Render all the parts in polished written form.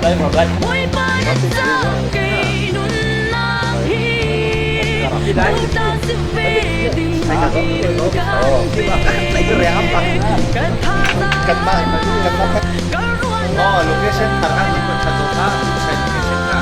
Oh, location tangah ni pun satu ha, saya location ha.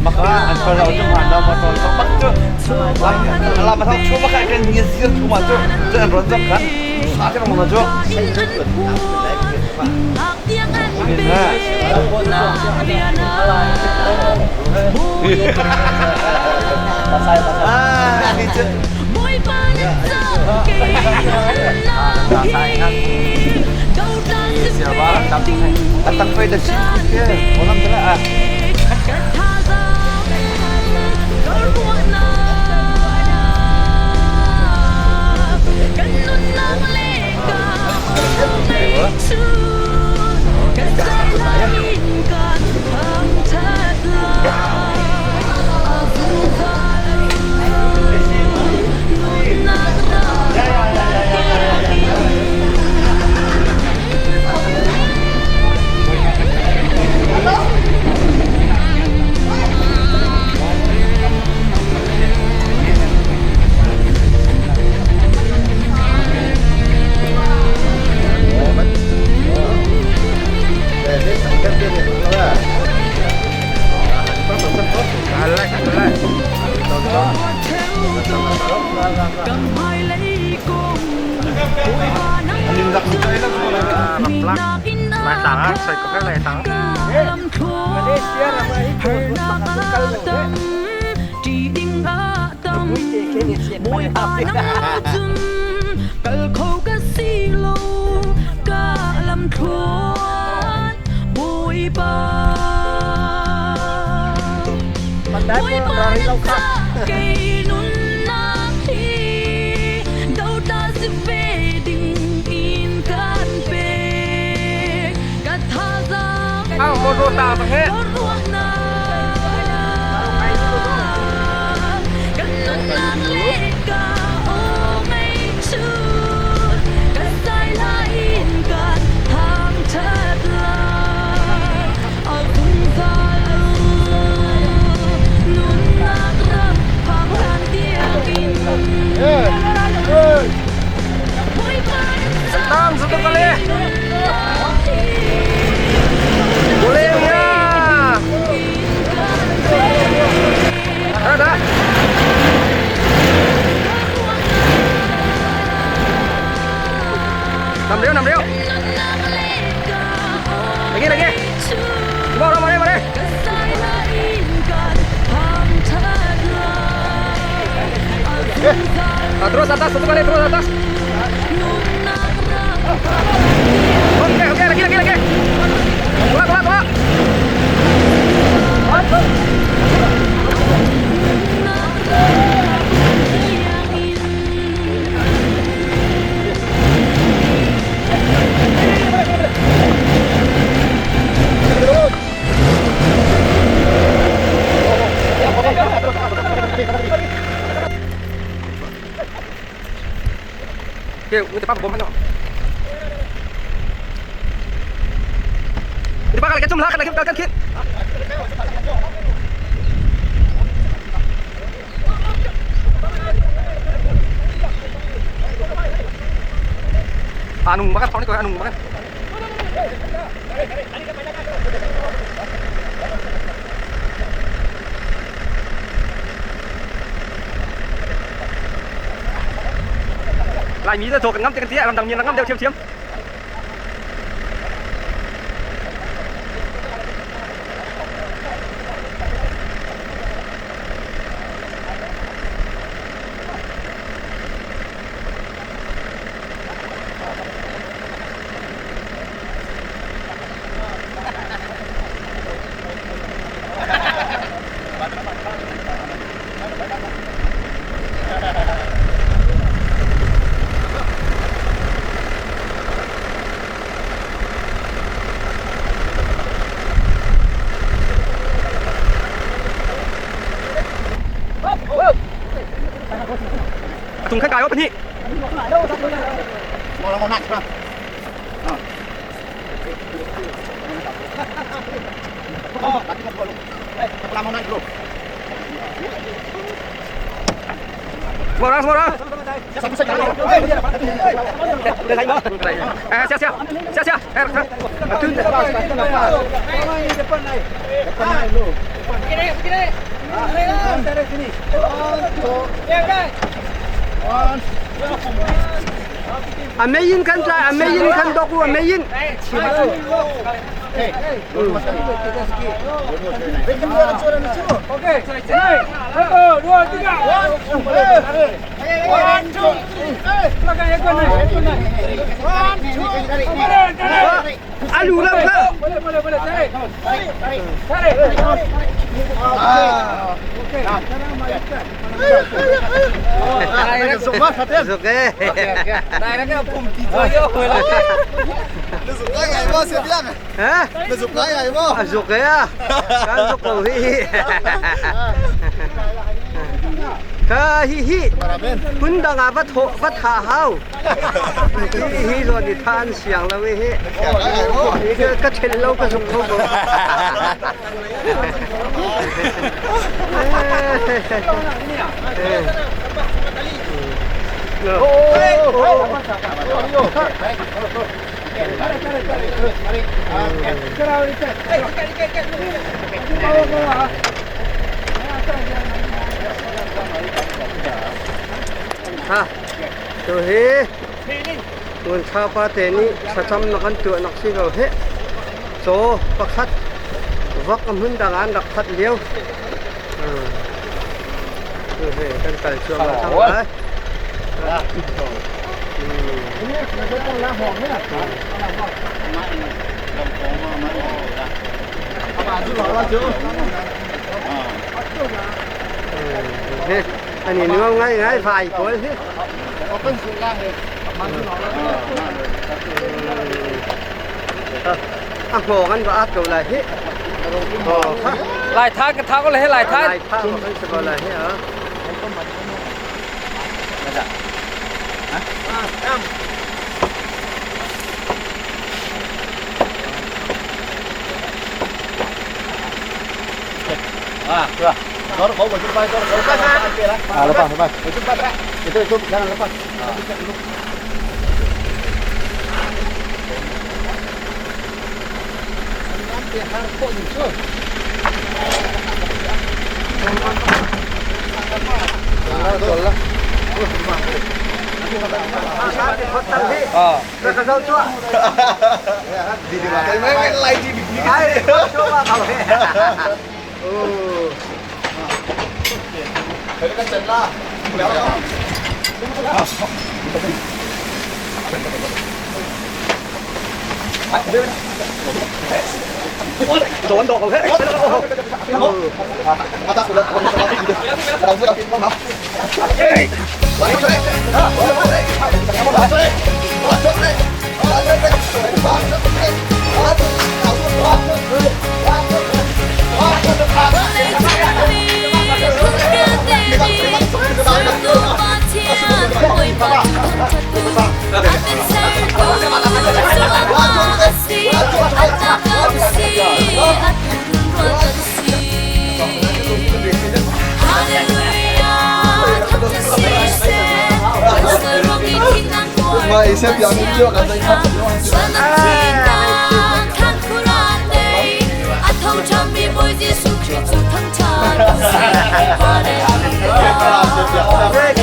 Maka an kalau tu mana motor tu pak tu. Alah macam cuba kan kan ni zir cuma tu. Jangan rontok kan. Sakit mana tu. Ah, ni tu. Atang pay da sin ke olam tala ah. Terus atas, satu kali terus atas. Oke, oke, lagi, lagi, lagi. Tolak, tolak, tolak. Oke, cepat bom ano. Di ba kalagyan sumla kalagyan kalagyan kit. Anong makan pauni ko anong makan. Lại mí ra thuộc ngắm tiếng tía làm đằng nhiên ngắm đều chiếm chiếm. Tung khan kai o pahnih. Semua orang, semua orang. Eh, siap, siap. Siap, siap. Eh, A mei in kan tlai, a mei in kan dok u, a mei in. A lu lo kha. Zuk e. Ha? A zuk e a. Kan zuk ko hi. Ka hi hi. Phun dang ah va tho va tha hau. Hi hi zawn i tha an siang lo i hi. Ka ṭhen lo ka zuk kho ko. Ha, tu hi Ngun Thapa te nih thlacam nak an tuah nak si ko hih. Caw pakhat vok a hmun dang ah an rak that lio. He kan kal cuahmah cang lai. He ani nuam ngai ngai vai pawl hi. A hngawng an va at ko lai hi. Lai than ka tha ko le he lai than. Lai than ko kan si ko lai hi a. Ah, lepas, lepas. Itu, itu, jangan lepas.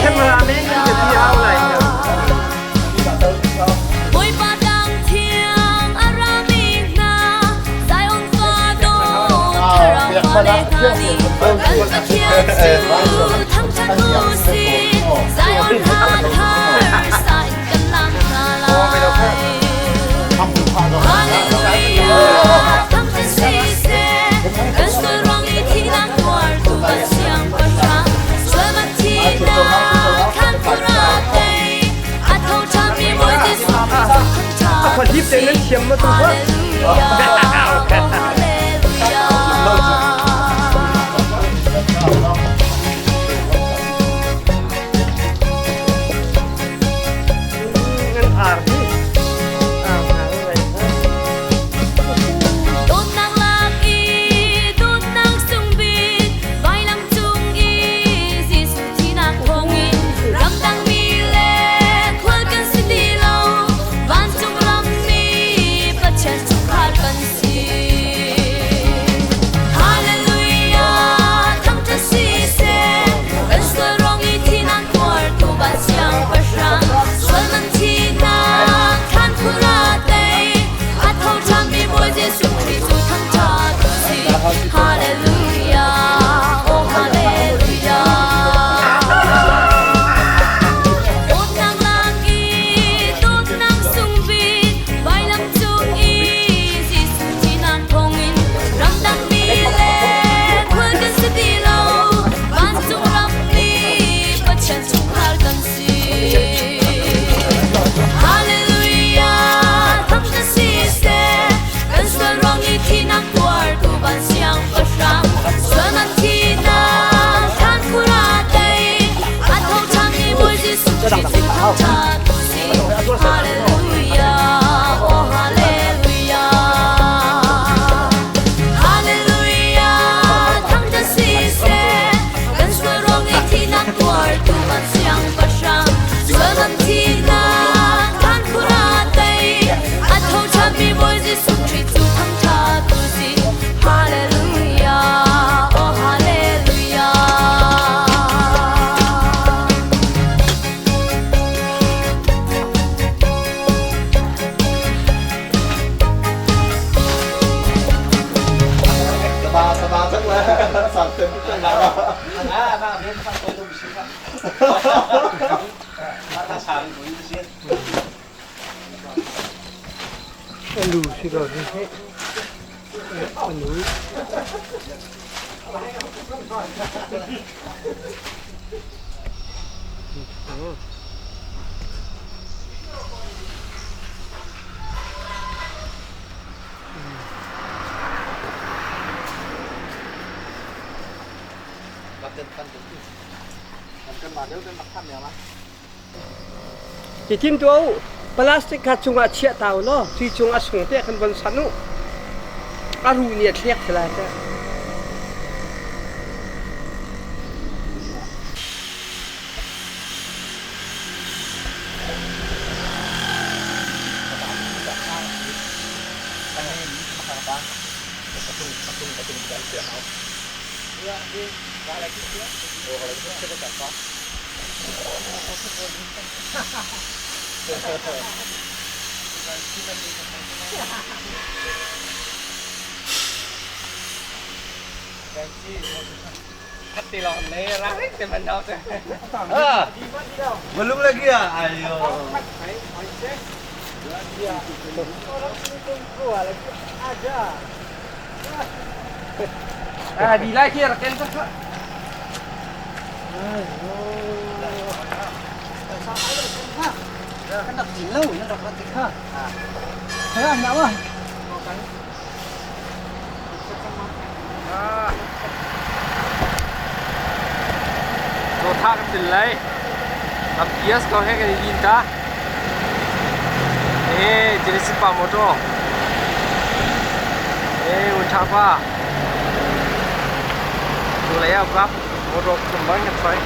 Cameraman ka ti hau lai. Bawipa dang thiang a rami hna Zion fa dawt thlarau fa le hna nih kan Pathian cu thangṭhat u sih Zion hla thar sa in kan lam hna lai Hallelujah thangṭhat siseh kan sual ruang i thihnak tuartu kan siangpahrang sualman thihnak thlan phura tei a tho ṭhami Bawi Jesuh A khualhip te nan thiam ma tu Hallelujah. A lu si ko hi. A lu. Hi thim tuah u. Plastic kha chungah chiah ta u law sui chung a sung te khan von sanh u. A ruh nih a thliak te lai teh. Belum lagi ya? Ayo. Ah, di lai khi rak ken tak. Kan rak din lo, nan rak rat kha. Thế anh nào ơi? Zo tha kan til lai. Lam PS ko he kan i din ta. Eh, Genesis pa motor. Eh, un tha pa. Tu lai ah kap motor kembang kan fai.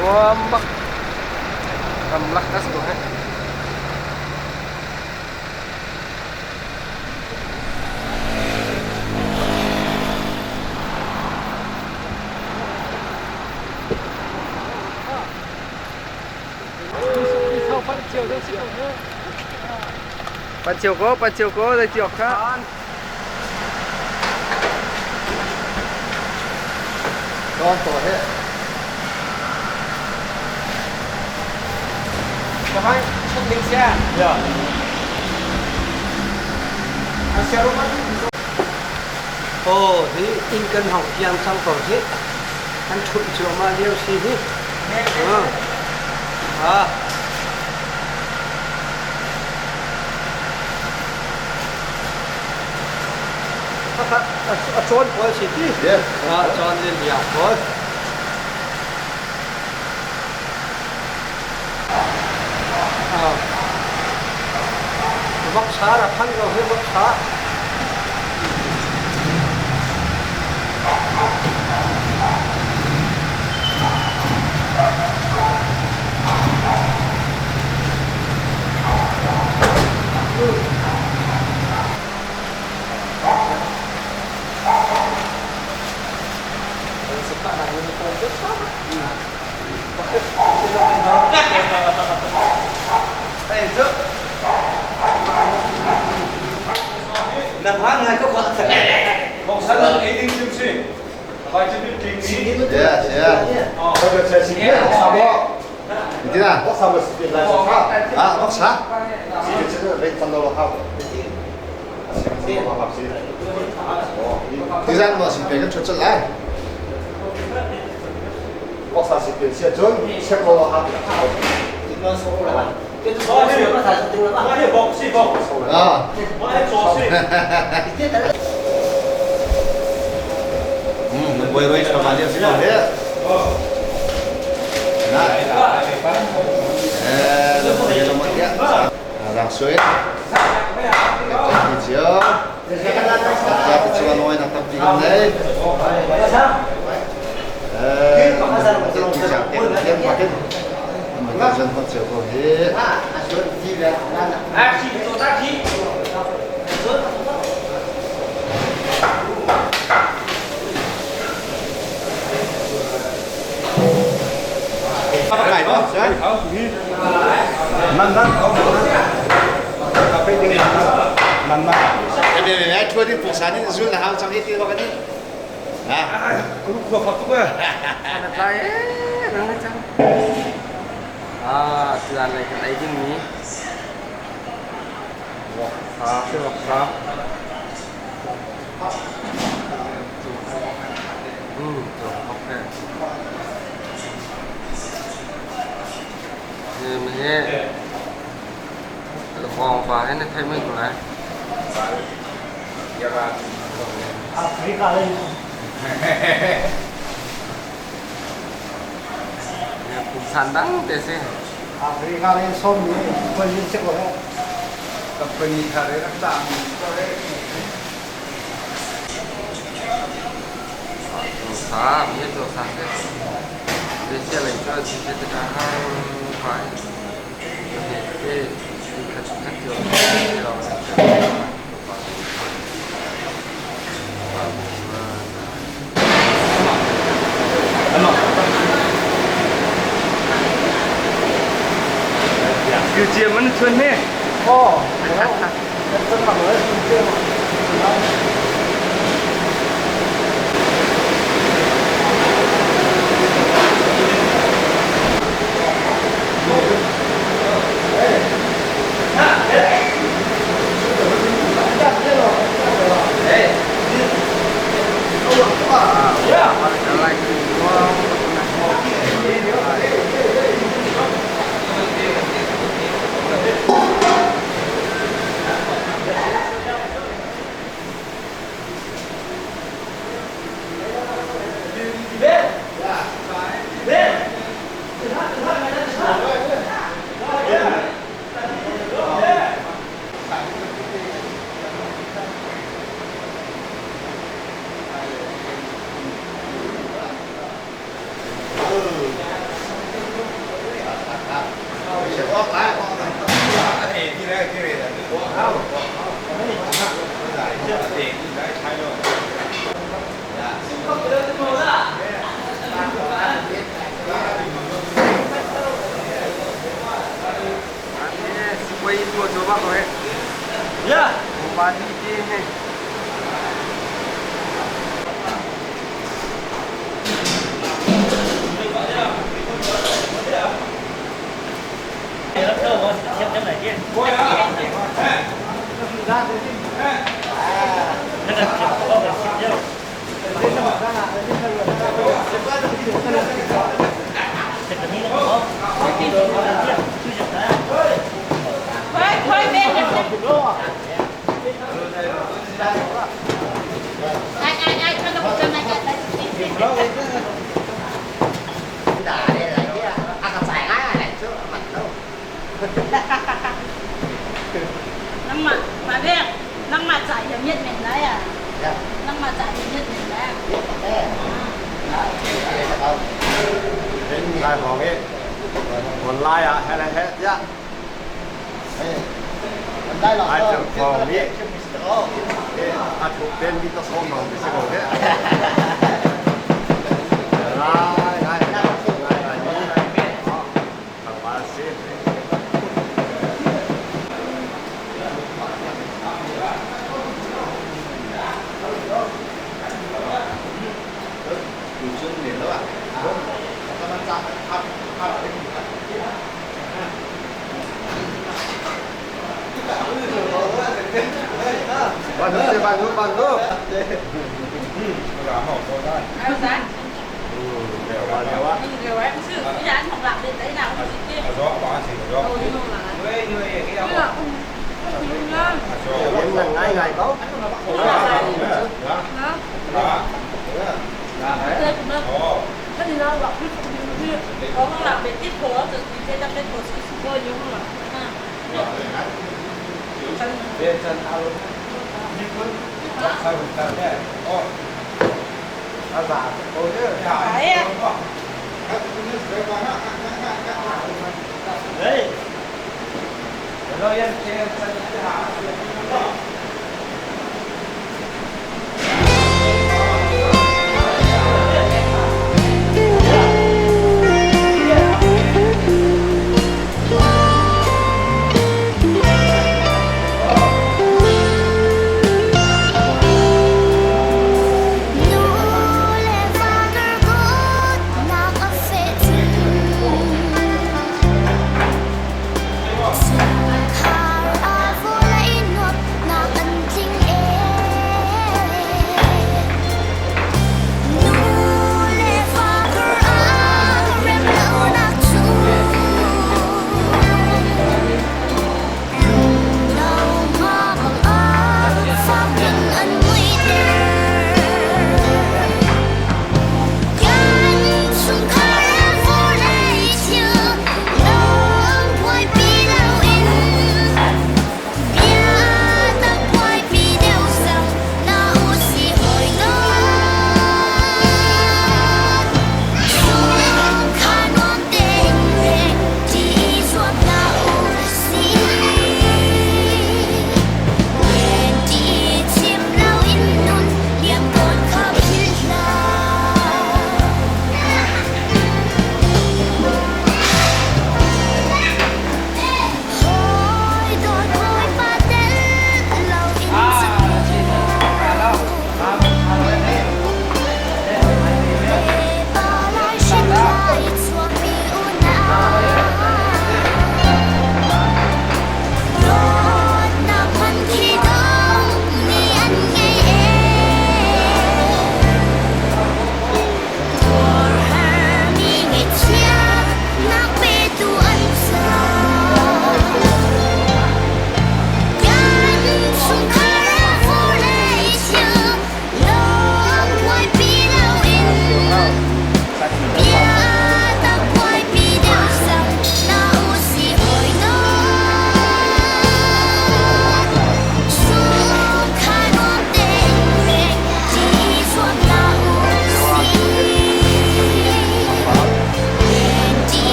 Wah, ramlak kas ko he. Pan chiều có, đây chiều khác. Con to he. Ya. Oh, hi inn kan hong piang cang ko hi. Kan ṭhumh cuahmah lio si hi. Ah. A cawn pawl si ti? Yeah. A cawn le liang pawl. Ah. Voksa rak phan ko hi voksa. Hey, so. Na hang ngai ko kwa. Yeah, yeah.你听啊，啊，我查，第三个是别个出出来。啊。嗯，我我说嘛，你是嘛的？Nah. Eh, lo mau ya. Langsung. Kecil. Tapi cuma noi nak tapi kan deh. Eh, tiang pakai. Macam macam kau he. Khua khop tuk e. Na tlai ee nang na cang. Ah, tuan lei kan ei ding mi. Wok sa, wok sa. Okay. He Lawng pa he na thei mei ko lai. Africa lei. Pungsan dang te si. Africa lei som ni khuazing si ko he. Company thar rak cah mi ko he. Sa, mi to sa se. Malaysia lei cu an si te tikah hang pai. Siu man chuan he. Oh, kan bang le siu Yeah. Nangmah mah nangmah ca hi miat men lai ah. Nangmah ca hi miat men lai ah. Lai hong i online ah he le he tiah ai cang thawng nih a thuk ten mi ta som nong si ko he lai lai lai lai mi thangpa si. Bantu, bantu, bantu. Ngay ngày có.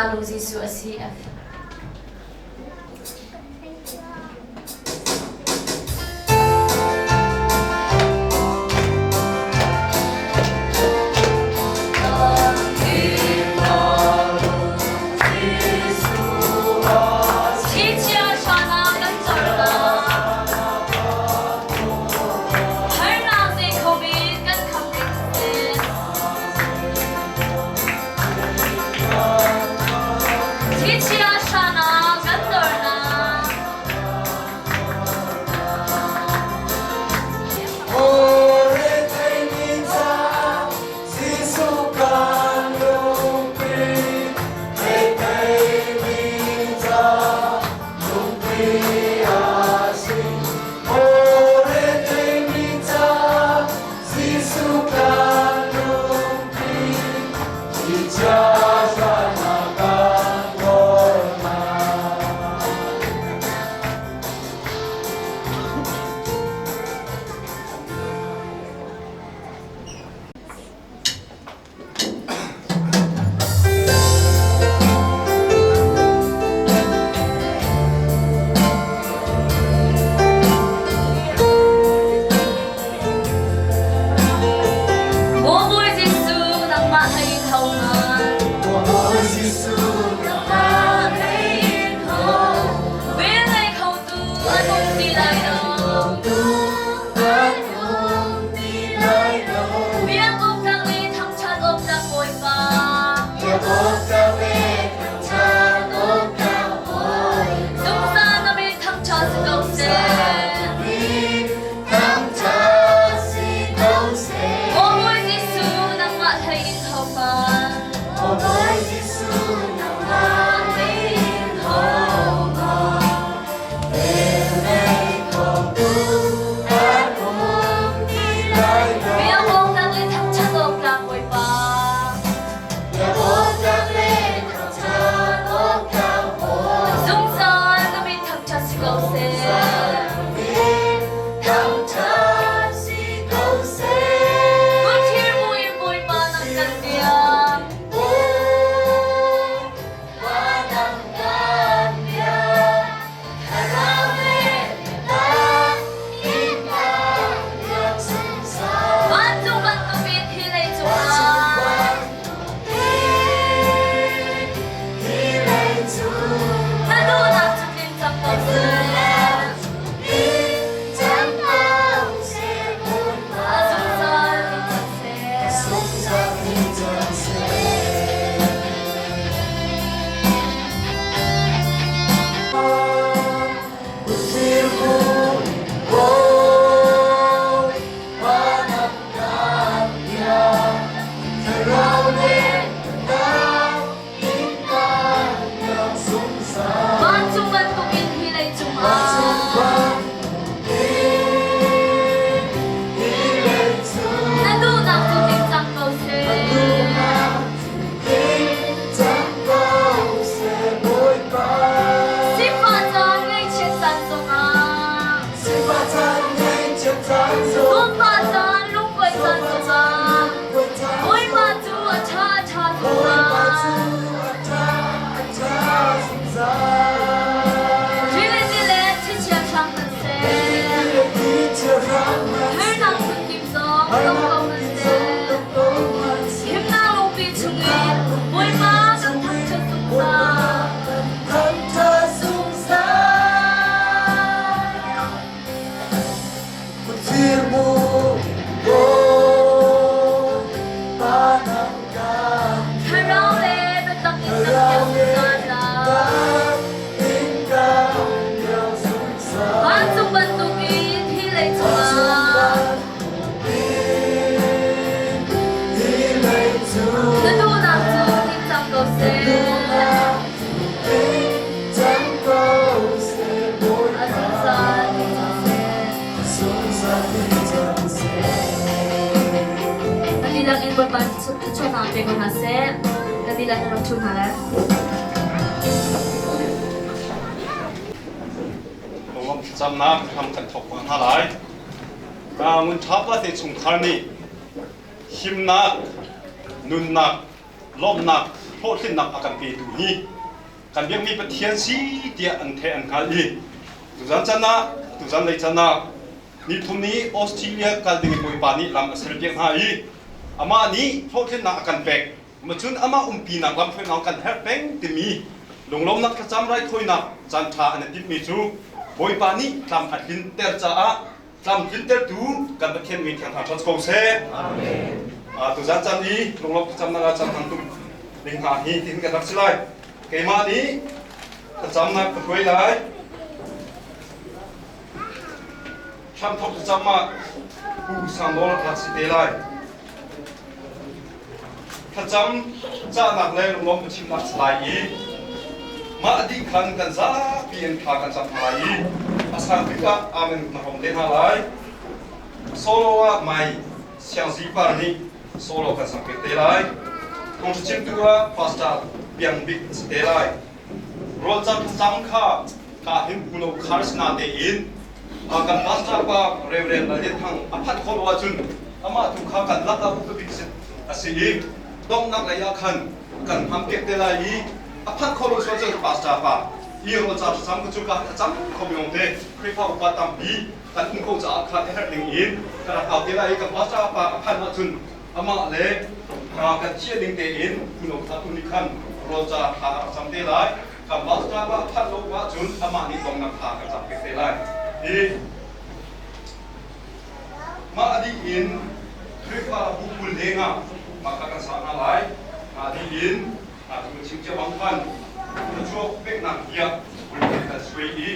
Bawipa lung Jesuh a si. Thlichia hran ah kan dornak. Maw Bawi Jesuh nangmah hlei in ho ngan. Maw Jesuh nangmah hlei in ho. Vel ngei kho tu an um ti lai lo. An um ti lai lo. Biak awk tlak le thangṭhat awk tlak Bawipa. Biak awk tlak le thangṭhat awk tlak Bawipa. Zungzal na min thangṭhat si ko seh. Maw Bawi Jesuh nangmah hlei in ho pan. Maw Bawi Jesuh nangmah hlei in ho pan. Biak awk tlak le thangṭhat awk tlak Bawipa. Biak awk tlak le thangṭhat awk tlak Bawipa. Zungzal na min thangṭhat si ko seh. Thangṭhat si ko seh. Kut buin Bawipa nang kan biak. Bawipa nang kan biak. Thlarau le biatak in kan biak zungzal. Vancung bantukin hi lei cungah. Na duhnak cu tling cang ko seh. A zungzal in cang seh. Vancung bantukin hi lei cungah na duhnak cu tling cang ko seh. Sifah caan ngaihchiat caan zongah Zumhfah caan lungkuai caan zongah Bawipa cu a ṭha a ṭha zungzal. Rili le thlichia hrang hmanh seh, harnak phunkip zong tong ko hmanh seh, himnak lungpi chungin Bawipa kan thangṭhat zungzal. Thlarau le biatak in kan biak zungzal lai. Vancung bantukin hi lei cungah na duhnak cu tling cang ko seh. A zungzal tling cang seh. Kan dihlak in Bawipa thluachuahnak pe ko hna seh. Kan dihlak in rak ṭhu hna lai. Lawm thlacamnak hram kan thawk ko hna lai. Ngun ṭha pa te chungkhar nih himnak, nunnak, lawmhnak, hlawhtlinnak a kan petu hi kan biakmi Pathian si tiah an theih an hngalh i tuzan can ah tuzan lei can ah nithum ni Australia kal ding in Bawipa nih lam a serpiak hna i amah nih hlawhtlinnak a kan pek macun amah umpinak lamhruainak kan herh peng timi lunglawmnak thlacam raithawinak caan ṭha an i timhmi cu Bawipa nih tlam a tlinter caah tlamtlintertu kan Pathian min thiang hna ṭhat ko seh. Amen. Tuzan caan i lunglawm thlacamnak ah caan hman tuk ding hna hi tihin kan rak si lai. Keimah nih thlacamnak ka hruai lai. Hramthok thlacam ah Pu Sang Nawl rak si te lai. Thlacam cahnak le lunglawm biachimnak si lai i mah dih khan kan zapi in thla kan cam hna lai i a sang bik ah amen na hrawm te hna lai. Solo ah mai Siangzi Par nih solo kan sak te lai. Phungchimtu ah Pastor Piang Bik a si te lai. Rawlcam thlacam kha ka hin puno kharsna tein kan pastor pa Reverend Lal Lian Thang a phanh khawh lo ahcun amah tu kha kan lak ah upa bik a si i donghnak lei ah khan kan hmang piak te lai i a phanh khawh lo sual cun pastor pa i rawlcam thlacam cu ka a cam kho mi te Khrihfa upa tampi kan um ko caah khan a herh ning in ka rak au te lai i kan pastor pa a phanh ahcun amah le kan thiah ning tein puno kha tu nih khan rawlca thla a rak cam te lai. Kan pastor pa a phanh lo ahcun amah nih dongnak thla kan cam piak te lai. Hi mah a dih in Khrihfa bu kul leng ah mah kha kan sa hna lai. Mah dih in tu chim cia bang khan thluachuak peknak tiah pulpit kan suai i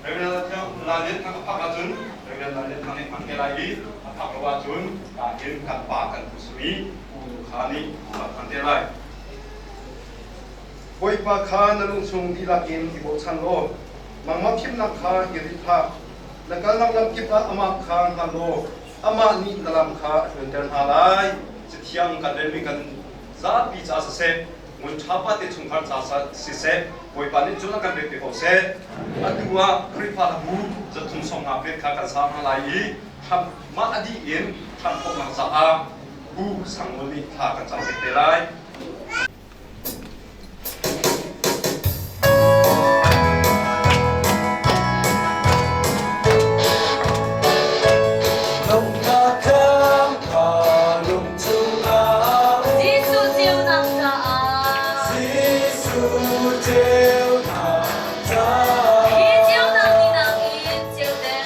Reverend La Lian Thang a phak ahcun Reverend La Lian Thang nih hman te lai i a phak lo ahcun hin kan pa kan pu simi Pu Nu Kha nih a hman te lai. Bawipa kha na lungchung dihlak in i bochan law nangmah thimnak kha i rinh hlah. Na kalnak lam kip ah amah kha hngal law amah nih na lam kha a hluanter hna lai. Cathiang kan relmi kan zapi ca siseh, ngun ṭha pa te chungkhar ca siseh, Bawipa nih cun a kan pek te ko seh. Atu ah Khrihfa hlabu zathum sawmnga pet kha kan sa hna lai i thlam mah a dih in thlam khawhnak caah Bu Sang Nawl nih thla kan cam te lai. Jesuh ceunak caah Hi ceunak ni nakin ceuter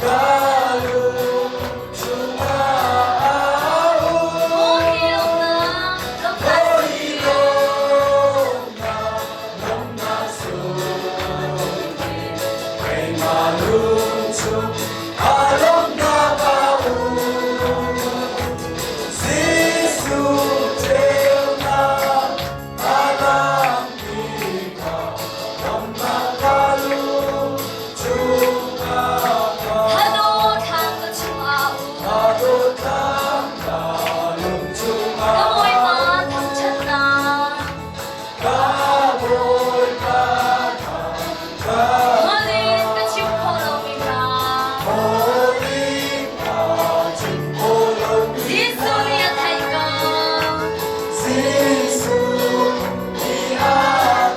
Ka lung chungah Maw hi lawmnak lawmnak Ka Bawipa thangṭhatnak Holh in ka chim khawh lomi hna Jesuh nih a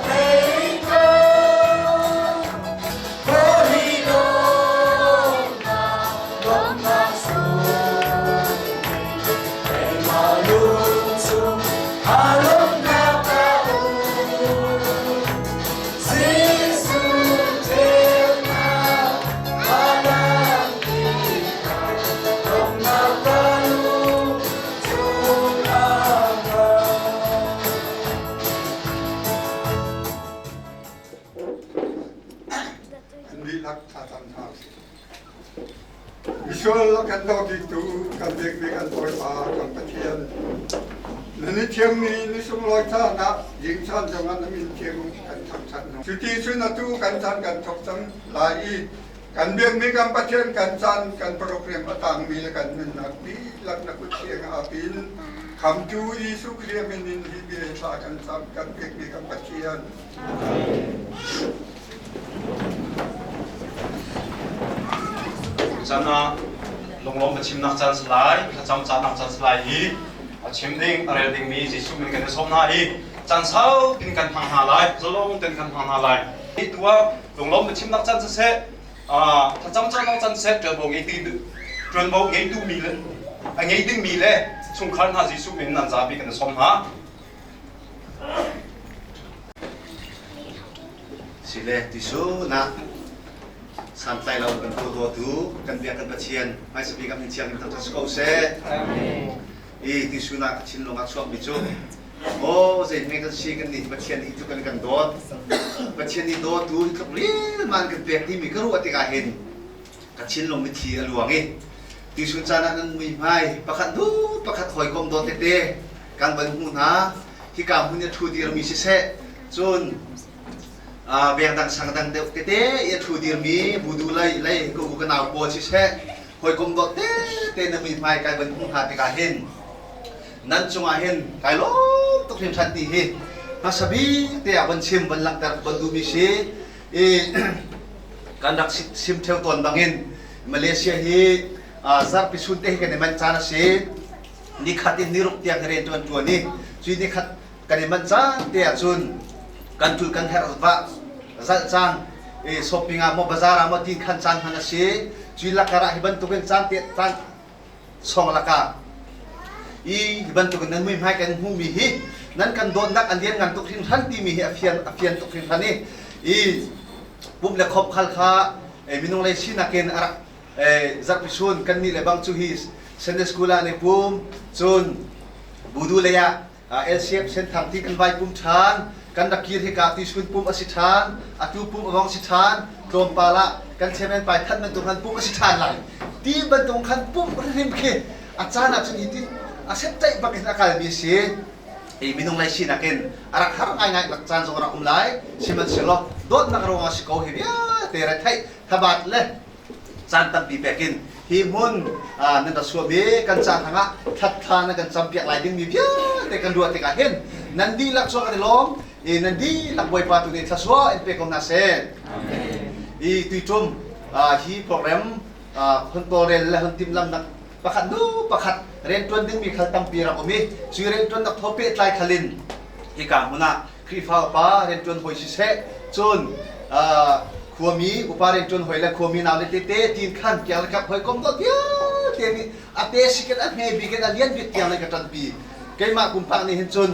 theih ko. An dihlak thlacam hna usih. Misual a kan daw biktu kan biakmi kan Bawipa kan Pathian na ni thiangmi ni sunglawi caan ah zingcaan zongah na min thiang kan thangṭhat hna. Cuti cun atu kan caan kan thawk cang lai i kan biakmi kan Pathian kan caan kan program a tangmi le kan nunnak dihlak na kut thiang ah pin khamtu Jesuh Khrih min in hi bia thla kan cam kan biakmi kan Pathian. Chan ah Lunglawm biachimnak caan si lai, thlacam cahnak caan si lai i a chim ding, a rel dingmi Jesuh min kan i sawm hna i caan sau pin kan hmang hna lai, zalong ten kan hmang hna lai. Hi tu ah lunglawm biachimnak caan siseh, thlacam cahnak caan siseh, ṭuanvo ngeitu ṭuanvo ngeitu mi le a ngei dingmi le chungkhar hna Jesuh min nan zapi kan i sawm hna. Sile tisu na santlai lo kan dawtu kan biak kan Pathian hmaisa bik ah min thiang in thangṭhat si ko seh. I tisu na ka thinlung ah chuakmi cu aw zeihme kan si kan nih Pathian nih tluk in kan dawt Pathian nih dawtu hi tluk rilman kan pek timi ka ruah tikah hin ka thinlung mitthli a luang i tisun caan ah nan muihmai pakhat hnu pakhat hawikom dawt tete kan van hmuh hna hika hmun i a ṭhu dirmi siseh cun veng dang sang dang deuh tete i a ṭhu dirmi budu lei lei ka u ka nau pawl siseh hawikom dawt tete na muihmai kai van hmuh hna tikah hin nan cungah hin kai lawm tuk hringhran ti hi hmasa bik te ah van chim van langhter van duhmi si i kan rak sim ṭheo tawn bangin Malaysia hi zarhpi sun te hi kan i manh caan a si nikhat in niruk tiang hi rian ṭuan ṭuan i cui nikhat kan i manh caan te ahcun kan ṭul kan herh va zalh caan i shopping ah maw bazar ah maw tin khan caan hman a si cui lakar ah hi bantukin caan te caan song lakah i hi bantukin nan muihmai kan hmuhmi hi nan kan dawtnak a lian ngan tuk hringhran timi hi a fian a fian tuk hringhran i i pum le khop khal kha minung lei sinak in a rak zarhpi chun kan nih le bang cu hi Sunday school ah an i pum cun Budu lei ah LCF Senthang ti kan vai pum ṭhan kan rak kir hika ti sun pum a si ṭhan atu pum a vong si ṭhan tlawmpal ah kan chairman pai that bantuk khan pum a si ṭhan lai ti bantuk khan pum hrim khi a caan ah cun hi tin a set bak in a kalmi a si i minung lei sinak in a rak har ngaingai nak caan zong a rak um lai sihmanhsehlaw dawtnak ruangah si ko hi vialte retheih thabat le caan tampi pek in hi hmun nan ra suam i kan ca hrangah thattha na kan campiak lai dingmi vialte kan ruah tikah hin nan dihlak cu kan i lawm i nan dihlak Bawipa tu nih thlasua in pe ko hna seh. I tuitum hi program hon tawlrel le hon timhlamnak pakhat hnu pakhat riantuan dingmi khal tampi rak um i cui riantuannak thaw pehtlai khal in hika hmun ah Khrihfa upa rianṭuan hawi siseh, cun khuami upa rianṭuan hawi le khuami naule tete tiin khan kiang le kap hawikom dawt vialte nih a te sikin a hme bik in a lian bik tiang le ka ṭanpi. Keimah pumpak nih hin cun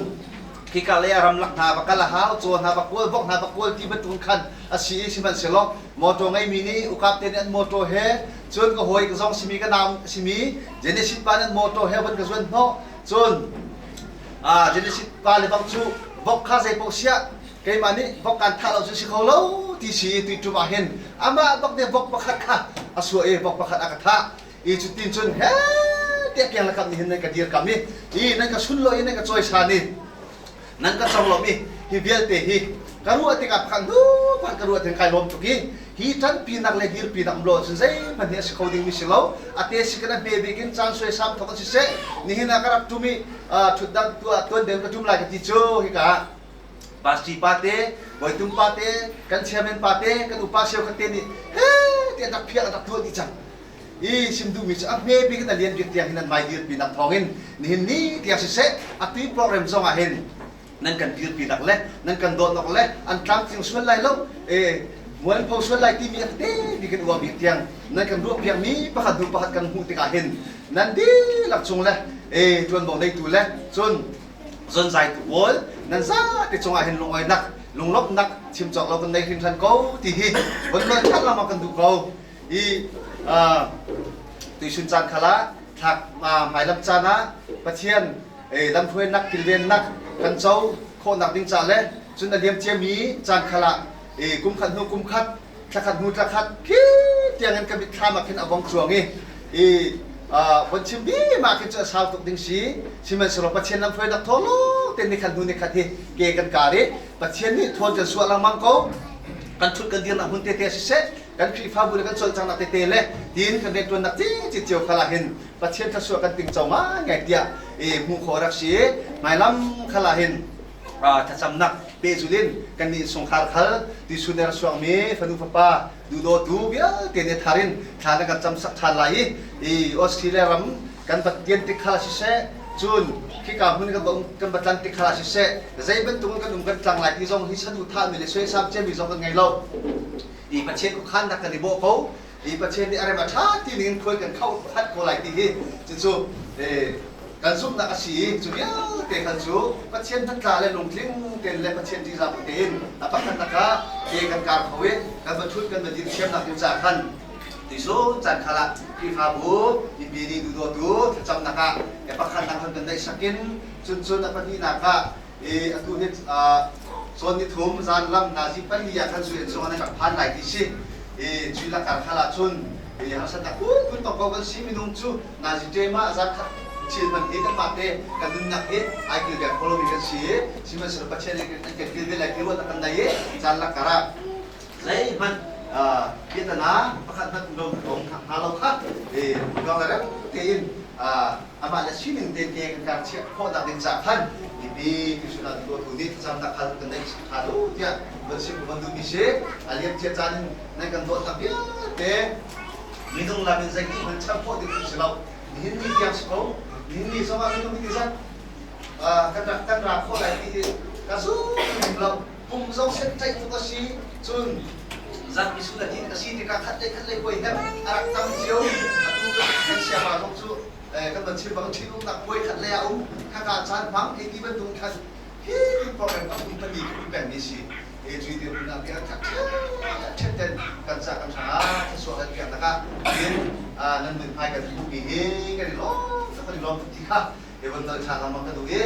khika lei ah ramlak hna va kal a hau, caw hna va kawl, vok hna va kawl ti bantuk khan a si i sihmanhsehlaw motor ngeimi nih ukap te nih an motor he cun ka hawi ka zong simi ka nau simi Genesis pa nih an motor he van ka zuan hnawh cun Genesis pa le bang cu vok kha zei paoh siah keimah nih vok kaan thah lo cu si kho lo ti si i tuiṭum ah hin amah bak nih vok pakhat kha a suah i vok pakhat a ka thah i cutin cun he tiah keng le kap nih hin nan ka dirkam i i nan ka sunlo i nan ka cawisan i nan ka conglawmh i hi vialte hi ka ruah tikah pakhat hnu pakhat ka ruah tin kai lawm tuk i hi ṭanpinak le dirpinak um lo ahcun zeihmanh hi a si kho dingmi si lo a te si kan a hme bik in caan suaisam thawk in siseh nihin ah ka rak ṭum i ṭhutdang tuan deuh ka ṭum lai ka ti cu hika ah pastry pa te bawitum pa te kan chairman pa te kan upa cheukhat te nih he tiah rak phiah rak tuah dih cang i sim duhmi cu a hme bik in a lian bik tiang hin an vai dirpinak thawngin nihin ni tiang siseh a tui program zong ah hin nan kan dirpinak le nan kan dawtnak le an tlamtling sual lai lo e mualpho sual lai timi a te bik in uah bik tiang nan kan ruah piakmi pakhat hnu pakhat kan hmuh tikah hin nan dihlak chung le e tuanvo neitu le cun zonzaitu pawl nan zate cungah hin lungawinak lunglawmhnak chim cawk lo kan nei hringhran ko ti hi von lon than lama kan duh ko i tuisun caan khala thlak hmailam caan ah Pathian lamhruainak kilvennak kan co khawhnak ding ca le cun a liam ciami caan khal ah kum khat hnu kum khat thla khat hnu thla khat khi tiang in ka mitthlam ah khin a vong cuang i von chim bi mah khi cu a sau tuk ding si sihmanhsehlaw Pathian lamhruainak thaw te ni khat hnu ni khat hi ke kan kar i Pathian nih thawn kan suah lengmang ko kan thut kan dirnak hmun tete siseh kan Khrihfabu le kan cawlcanghnak tete le tin kan rianṭuannak ci cio khal ah hin Pathian thluachuah kan tingco ngaingai tiah i hmuh khawh rak si i hmailam khal ah hin thlacamnak pehzul in kan nih chungkhar khal ti suner suangmi fanu fapa Duhdawtu vialte nih thar in thla na kan cam sak ṭhan lai i i Australia ram kan va tian tik kha siseh, cun khika hmun kan va um kan va tlan tik kha siseh, zei bantuk in kan um kan tlang lai ti zong hi saduhthahmi le suaisam ciami zong kan ngei lo. I Pathian khuakhannak kan i bawh ko. I Pathian nih a rem a ṭha ti ning in khual kan kho khat ko lai ti hi cucu kan zumhnak a si i cu vialte khan cu Pathian hmatla le lungtling tein le Pathian ṭihzah bu tein a pakhatnak ah ke kan kar kho i kan va ṭhut kan va dir thiamnak ding caah khan tisun caan khal ah Khrihfabu mipi nih duhdawtu thlacamnak ah pakhatnak khan kan neih sakin cun cun a pahnihnak ah i atu hi cawn ni thum zan lam nazi pali ah khan sui chung an rak phan lai ti si i cui lakar khal ah cun i harsatnak phunphun tong ko kan si. Minung cu nazi ṭem ah zan khat thil hman hi kanmah te kan nunnak hi ai kilveng kho lomi kan si i sihmanhsehlaw Pathian nih an kan kilven lai ti ruahnak kan nei i caan lakar ah zeihmanh piahtana pakhat hmanh um hna lo kha i lawng le rem tein amah le sining te te kan kar chiah khawhnak ding caah khan mipi Krishna tu nih thlacamnak kha kan neih ṭha lu tiah van sim van duhmi si. A liam cia caan in nan kan dawtnak vialte minung lam in zeitik hmanh cham khawh ding si lo. Nihin ni tiang si ko, nihin ni zongah minung hi ti zat kan rak kan ra khawh lai ti hi ka zum lo. Pum zong set tlaih tuk a si, cun zat misu na din a si tikah khat le khat le puai hem a rak tam cio. Atu kan siapa zong cu kan van chim bang ṭhitumnak puai khat le a um khaka caan hmang ei ti bantuk khan hi program a um pali kan peng mi si e cui dir hmun ah kan khat ṭhet ten kan ca kan hrang ah thasuak kan piak takah in nan min hmai kan hmuh mi hi kan i lawm kan i lawm ti kha e van dal ṭha lengmang ka duh i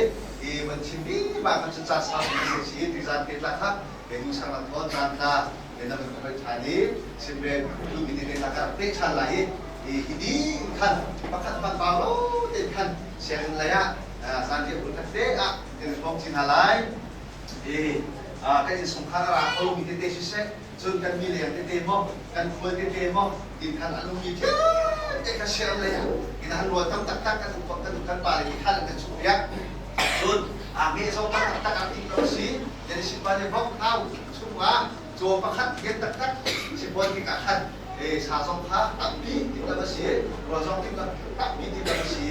i van chim mi ma kan cu ca sau mi si ti zan te tla kha e du sang lam thawn caan tla e na van ka ṭhan i simre tu mi te tla ka pe ṭhan lai i hi ding khan pakhat man ba lo te khan sianginn lei ah zan riah bul khat te ah kan hrawm chin hna lai i kan innchungkhar a ra kho mi tete siseh, cun kan mi leng tete maw, kan khual tete maw tin khan an ummi vialte kha share lei ah in han rual tam taktak kan um kan kan pa le ti khan an kan chuh piak. Cun a nge zong tam taktak an ti ko si den sipa ne bok au chungah caw pakhat lian taktak sipuan tikah khan e sa zong kha tampi ti lam a si, rawl zong ti tampi ti lam a si.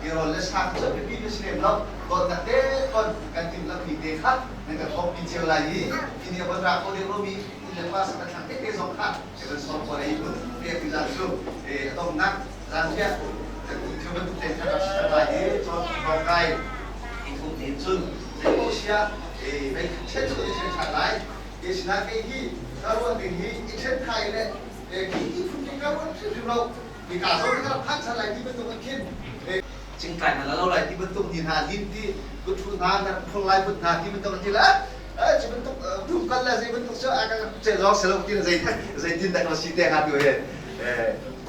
I rawl le sa cu biapi na si lem lo, dawtnak te ton kan timhlamh mi te kha nan kan thawkpi cio lai i hi ni a von ra kho deuh lomi le pa sa kan thlang te te zong kha kan sawm ko lai. Mun pek ti zan cu a donghnak zan riah kan ti thil bantuk te kha rak si lai i cawn thawng kai i thum ni cun zei paoh sia mei ṭhen cu kan i ṭhen ṭhan lai. Ke sinah kei hi ka ruah ding hi i ṭhen thai le khi ti phun hi ka ruat hrimhrim lo. Hi ka zawn hi ka rak phan ṭhan lai ti bantuk an khin cingtlai hna lo lai ti bantuk ni hna lin ti kuthu hna na phung lai put hna ti bantuk an ti le cu bantuk dum kal le zei bantuk cu a kan cel zong si lo ti zei zeitin dah kan si te hnga tu he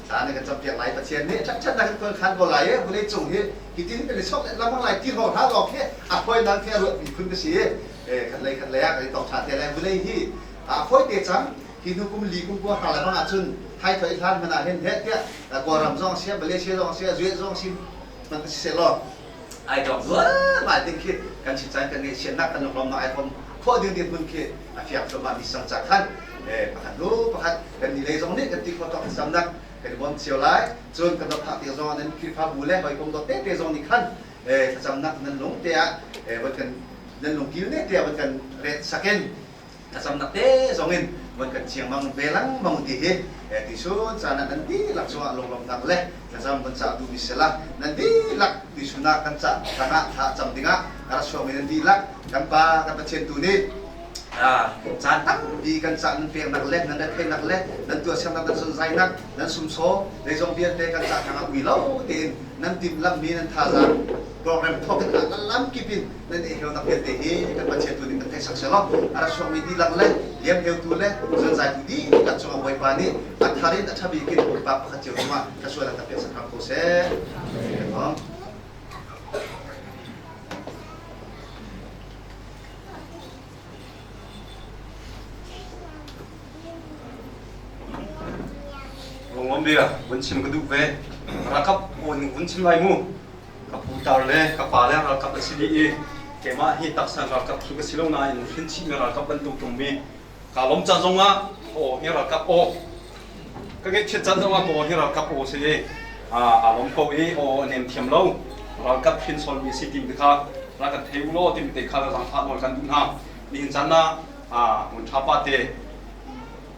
thla na kan campiak lai. Pathian nih ṭhat na kan khual khan ko lai i vawlei cung hi hitin kan i sok lamang lai ti hrawng hna lawng khi a khuai nang khi a ruat mi phun ka si. Khat lei khat lei ah kan i tong ṭha te lai. Vawlei hi a fawi te cang. Hi hnu kum li kum kua hra le bang ahcun thai thoi hlan hmanh ah hin heh tiah Kawlram zong sia, Malaysia zong sia, Zuet zong si hmanh si seh law ai dawk zualmai ding khi kan si caan kan ngaihchiatnak kan lunglawmnak ai hrawm khawh ding dirhmun khi a fiang thluahmah mi sang ca khan pakhat hnu pakhat kan nih lei zong nih kan ti khawh tawk thlacamnak kan i bawm cio lai. Cun kan rak phak tik zong ah nan Khrihfabu le hawikom dawt tete zong nih khan thlacamnak nan lung te ah van kan nan lungkil ne te ah van kan ret sakin thlacamnak te zong in van kan chiang mang ve lengmang ti hi ti sun caan ah nan dihlak cungah lunglawmhnak le thlacam van cah duhmi sila nan dihlak ti sun ah kan cah tangah thla cam dingah a ra chuakmi nan dihlak kan Pa kan Pathian tu nih caan tampi kan cah nan peknak le nan retheihnak le nan tuahsernak, nan zonzainak, nan sumsaw zeizong vialte kan cah hrangah ui lo tein nan timhlamhmi nan thazaang program thawk in a lam kip in nan i heunak vialte hi kan Pathian tu nih kan theihsak sehlaw a ra chuakmi dihlak le liam heutu le zonzaitu dihlak cungah Bawipa nih a thar in a ṭha bik in pumpak pakhat cio cungah thluachuahnak kan peksak hram ko seh. Amen. Lunglawm bia vun chim ka duh ve. Ralkap aw ning vun chim lai mu. Ka pu tar le ka pa le ralkap a si dih i keimah hi taksa ralkap cu ka si lo nain hrin chihmi ralkap bantuk ṭungmi kaa lawm ca zong ah aw hi ralkap aw. Ka ngeihchiat caan zong ah ka aw hi ralkap aw si i aa lawm ko i aw a nem thiam lo. Ralkap hrinsol mi si tim te kha rak kan thei u law timi te kha zaangfah nawl kan duh hna. Nihin caan ah Ngun Tha pa te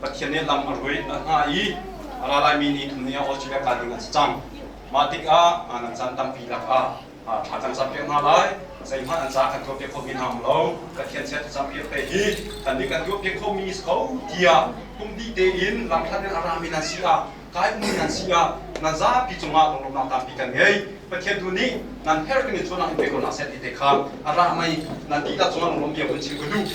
Pathian nih lam a hruai hna i a ra laimi ni thum ni ah Australia kal ding an si cang. Mah tikah nan caan tampi lakah thla kan campiak hna lai. Zeihmanh an ca kan tuahpiak khomi hna um lo. Pathian chia thlacampiak te hi kannih kan tuahpiak khomi si ko tiah kum dih tein lamhlat in a rami nan si ah kai ummi nan si ah nan zapi cungah lunglawmhnak tampi kan ngei. Pathian tu nih nan herh ding in chuahnak in pe ko hna seh ti te kha a ra mei nan dihlak cungah lunglawm bia vun chim ka duh.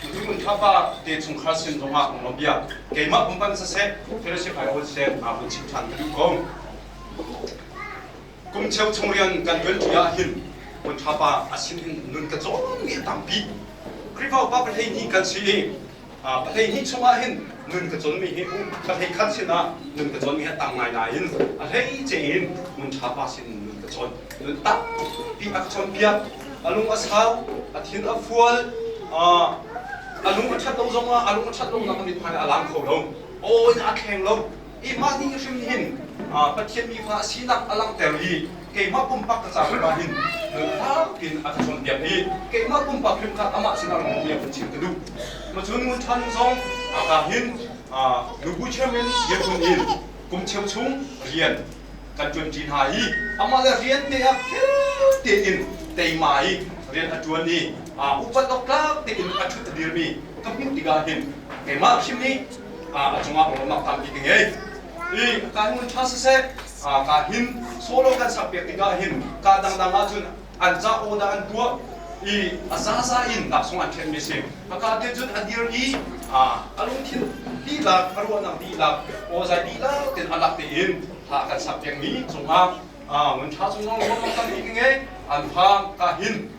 Tuchun thlapa te chungkhar sin zongah lunglawm bia keimah pumpan siseh fellowship ai awl siseh vun chim ṭhan ka duh ko. Kum cheu chung rian kan ṭuanṭi ah hin hmun ṭhapa a sin in nun ka cawnmi a tampi. Khrihfa upa pahlei hnih kan si i pahlei hnih chungah hin nun ka cawnmi hi pahlei khat sinah nun ka cawnmi hi a tam ngai nain a hleice in hmun ṭhapa sin in nun ka cawn. Nun tampi a ka cawnpiak. A lung a sau, a thin a fual, a lung a ṭhat lo zongah a lung a ṭhat lonak a mithmai a lang kho lo. Aw in a thleng lo. I mah nih hrim hin Pathian mi fa sinak a langhter i keimah pumpak ka caah hrim ah hin nunfak in a ka cawnpiak i keimah pumpak hrim kha amah sinah lungrual kan chim ka duh. Macun ngun ṭhan zong ka hin nubu chairman dirhmun in kum cheu chung rian kan ṭuanṭi hna i amah le rian te ah fel tein teima i rian a ṭuan i upat awk tlak tein a ṭhut a dirmi ka hmuh tikah hin keimah hrim nih a cungah lawmhnak tampi ka ngei. I ka nun ṭha siseh, ka hin solo kan sakpiak tikah hin ka dangdang ahcun an ca order an tuah i a zaza in laksawng an ṭhenmi si. Haka te cun a dir i a lungthin dihlak, a ruahnak dihlak, awzai dihlak tein a lak tein hla kan sakpiakmi cungah ngun ṭha cung zong lawmhnak tampi ka ngei. An fa ka hin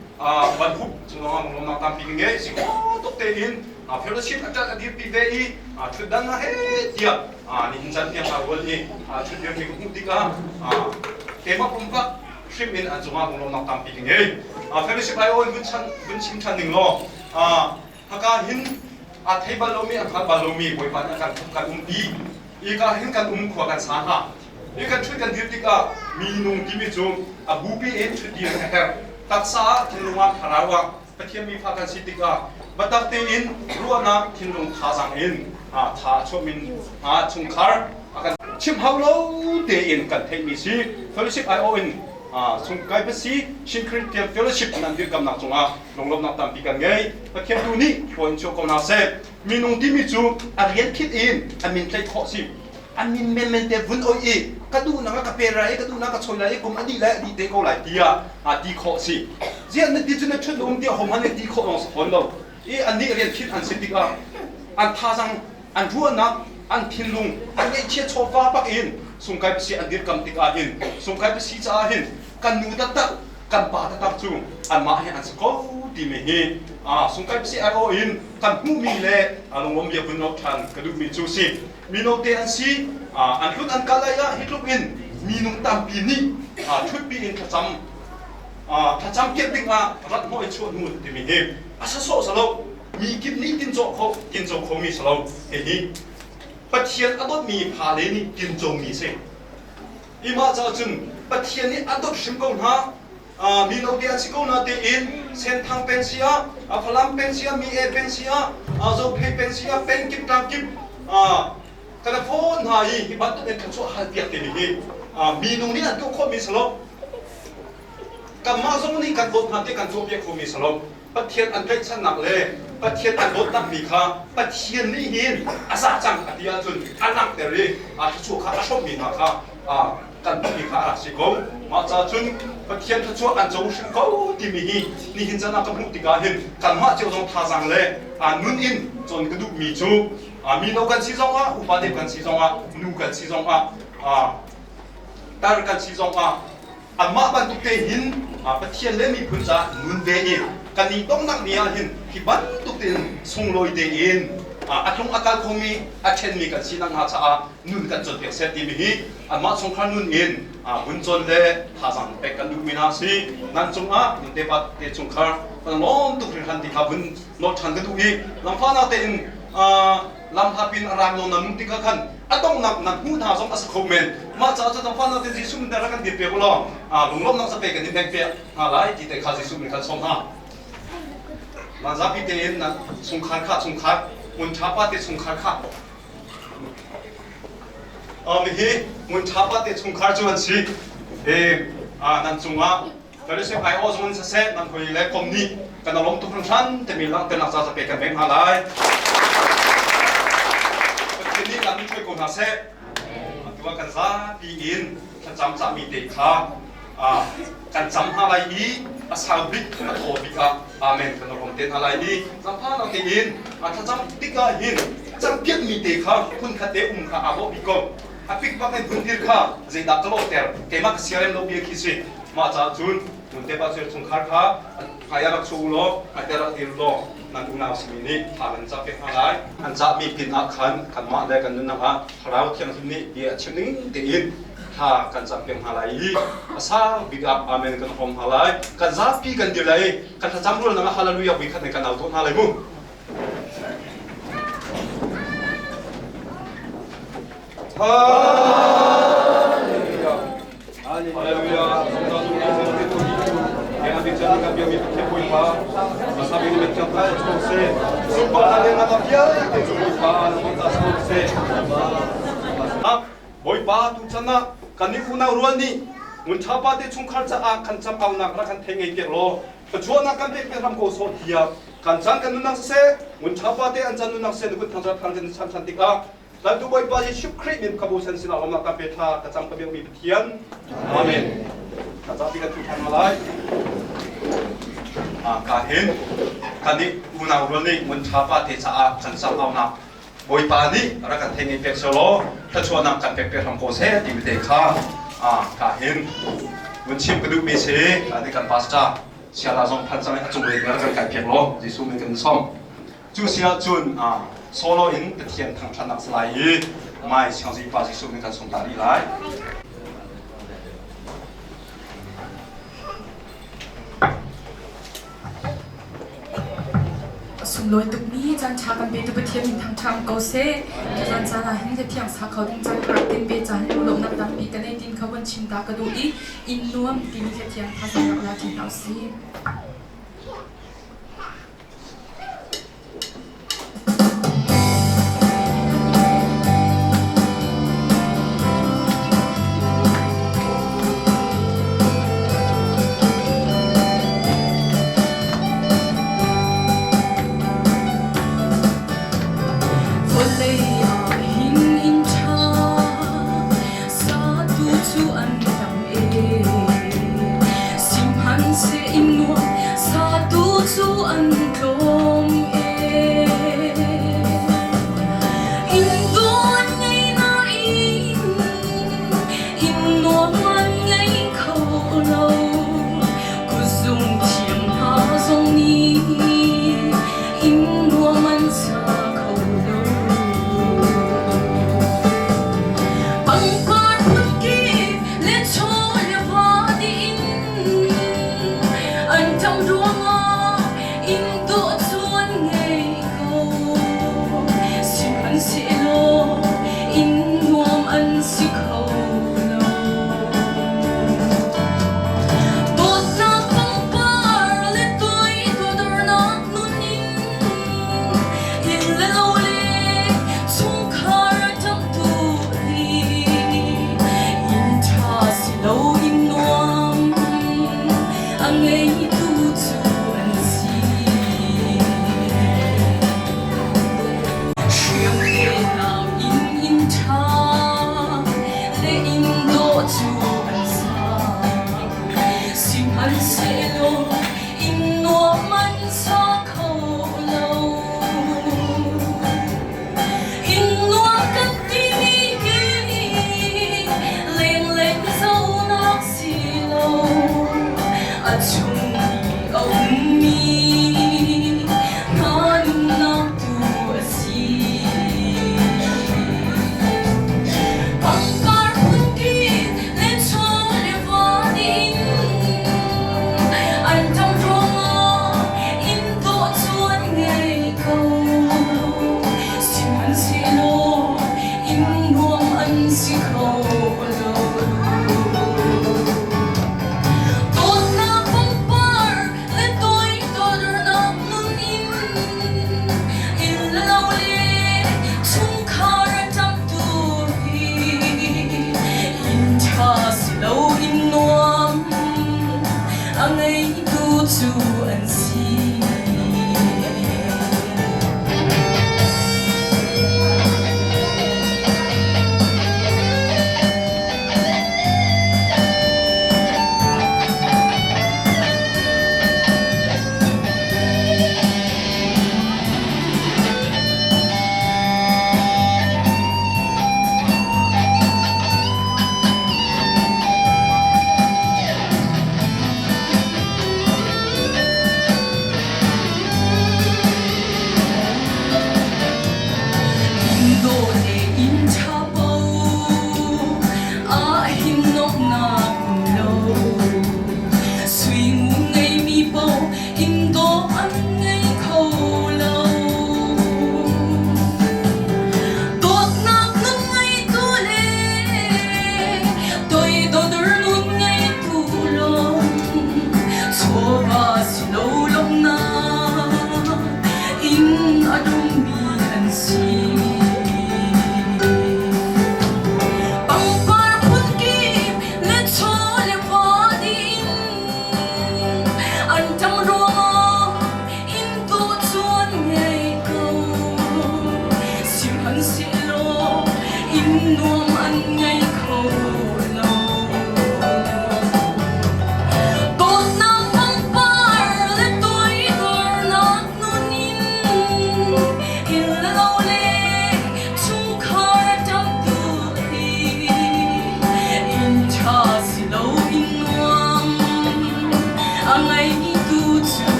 van hup cung zong lawmhnak tampi ka ngei. Si tuk tein fellowship a ṭat a dirpi ve i ṭhutdan ah he tiah nihin caan tiang aa rual i ṭhutdir mi ka hmuh tikah keimah pumpak hrim in an cungah lunglawmhnak tampi ka ngei. Fellowship ai-aw in vun chim ṭhan ning law haka hin a thei bal lomi a hngal bal lomi Bawipa nih a kan kan umpi. Ika hin kan um khua kan sa hna. Hi kan ṭhut kan dir tikah minung timi cu a bupi in ṭhutdir a herh. Taksa ah, thinlung ah, thlarau ah Pathian mifa kan si tikah biatak tein ruahnak thinlung thazaang in tha a chuahmi chungkhar a kan chimh hau lo tein kan theihmi si. Fellowship aiawh in sungkai biasi Chin Christian Fellowship nan dirkamnak cungah lunglawmhnak tampi kan ngei. Pathian tu nih thlua in chuah ko hna seh. Minung timi cu a rian khit in a min tlaih khawh si. A min menmen te vun oi i ka duhnak ah ka pe lai i ka duhnak ka choi lai i kum a dih lai a dih te ko lai tiah ti khawh si. Ziah na ti cu na ṭhut um tiah hohmanh nih ti khawh lawng si fawn lo. I annih rian khinh an si tikah an thazang, an ruahnak, an thinlung, an ngeihchiah chawva bak in sungkai pasi an dirkam tikah hin sungkai pasi caah hin kan nu taktak kan pa taktak cu anmah hi an si ko timi hi sungkai pasi aiawh in kan hmuhmi le lunglawm bia vun ro ṭhan ka duhmi cu si. Mino te an si, an hlut an kal ai ah hi tluk in minung tampi nih ṭhutpi in thlacam thlacam piak ding ah rat hnawh i chuah hnu timi hi a sa sawh sa lo. Mi kip nih tinco kho tinco khomi si lo. Hihi Pathian a dawtmi fale nih tincomi si. Imah caah cun Pathian nih a dawt hrim ko hna. Mino te an si ko na tein Senthang peng si ah, Falam peng si ah, Mi E peng si ah, Zophei peng si ah, peng kip tlang kip kana phone hna i hi bantuk in thluachuah hal piak timi hi minung nih an tuah khawhmi si lo. Kanmah zong nih kan dawt hna te kan tuah piak khomi si lo. Pathian an tlaihchannak le Pathian an dawtnak mi kha Pathian nih hin a za cang a ti ahcun a langhter i a thluachuah kha a hrawmmi hna kha kan hmuhmi kha a rak si ko. Mah caah cun Pathian thluachuah an co hrim ko timi hi nihin caan ah ka hmuh tikah hin kanmah cio zong thazaang le nun in cawn ka duhmi cu mino kan si zongah upa deuh kan si zongah nu kan si zongah tar kan si zongah anmah bantuk te hin Pathian le miphun caah nun ve i kan i donghnak ni ah hin hi bantuk tein sunglawi tein a tlung a kal khomi a ṭhenmi kan si nakhnga caah nun kan cawnpiak seh timi hi anmah chungkhar nun in vun cawn le thazaang pek kan duhmi hna a si. Nan cungah nan tepa te chungkhar kan lawm tuk hringhran ti kha vun nawl ṭhan ka duh i lamfahnak tein. Lam hapin a ram lo na nung tikah khan a donghnak na hmuh hna zong a si kho men. Mah caah cu fan te Jesuh min rak kan dir piak ulaw lunglawmhnak zape kan in beng piak hna lai ti te kha Jesuh min kan sawm hna. Mah zapi tein na chungkhar kha chungkhar ngun ṭha pa te chungkhar kha hi ngun ṭha pa te chungkhar cu an si. Nan cungah Fellowship ai aw zong in siseh nan hoi le kom nih kan alom tuk hringhran timi langhternak ca zape kan pek hna lai. Pathian nih kan hruai ko hna seh. Atu ah kan zapi in thlacam cahmi te kha kan cam hna lai i a sau bik a thaw bik ah amen kan rom te hna lai i zampha tein thlacam tikah hin campiakmi te kha hmunkhat te um kha aa dawh bik ko. A pik bak in hun dir kha zeidah ka lawhter keimah ka siarem lo bia khi si. Mah caah cun hmunte pa cu chungkhar kha hmai ah rak chuah u law hmaite rak dir law nan unau simi nih thla nan cah piak hna lai. An cahmi pin ah khan kanmah le kan nunnak ah Thlarau Thianghlim nih bia a chim ning tein thla kan cah piak hna lai i a sang bik ah Amen kan hrawm hna lai. Kan zapi kan dir lai i kan thlacam rualnak ah Hallelujah vui khat in kan au tuah hna lai mu. Bawipa tu chan ah kan i unau rual nih ngun ṭha te chungkhar caah kan cam aunak rak kan thei ngei piak law thluachuahnak kan pek piak ram ko sawh tiah kan chan kan nunnak siseh ngun ṭha te an chan nunnak siseh na kut thang thang kan chan ṭhan tikah Tlantu Bawipa Jesuh Khrih min kha bosan sinah lawmnak ka pe tha ka cam ka biakmi Pathian. Amen. Ka zapi kan thu ṭhan hna lai. Ka hin kan nih unau rual nih ngun ṭha pa te caah kan sam aunak Bawipa nih rak kan thei ngei pek selaw thluachuahnak kan pek pek hram ko seh timi te kha ka hin mun chim ka duhmi si nih kan pastor siala zong phan cang a cung lei rak kan kai piak law Jesuh min kan som. Cu si ahcun solo in Pathian thangṭhatnak si lai i mai Siangzi Pa Jesuh nih kan sung ta rih lai. Sunglawi tukmi caan ṭha kan petu Pathian min thangṭhat ko seh. Tuzan caan ah hin thiang sa kho ding caan rak tin pe caan lawmhnak tampi ka nei tin kha von chim ta ka duh i inn nuam timi thiang thazaang rak la ṭi hna usih. Vawlei ah hin inn ṭha satu cu an tam e. Sihmanhseh inn nuam satu cu an tlawm e. Inn dawt ngei nain inn nuam an ngei kho lo. Kuzung thiam hna zong nih inn nuam an sa kho lo. Pangpar phunkip le chaw le va dih in an ṭam ruangah inn dawh cu an ngei ko. Sihmanhsehlaw inn nuam an si kho lo. Dawtnak pangpar le toidornak nun in inn le lo le chungkhar ṭamhtu hi inn ṭha si lo inn nuam a ngeitu cu an si. Hriam le nam in inn ṭha le inn dawh cu an sa. Sihmanhsehlaw inn nuam an sa kho lo. Inn nuam kan timi hi lenglei zonak si lo. A chung i a ummi hna nunnak tu a si. Pangpar phunkip le chaw le va nih an ṭam ruangah inn dawh cu an ngei ko. Sihmanhsehlaw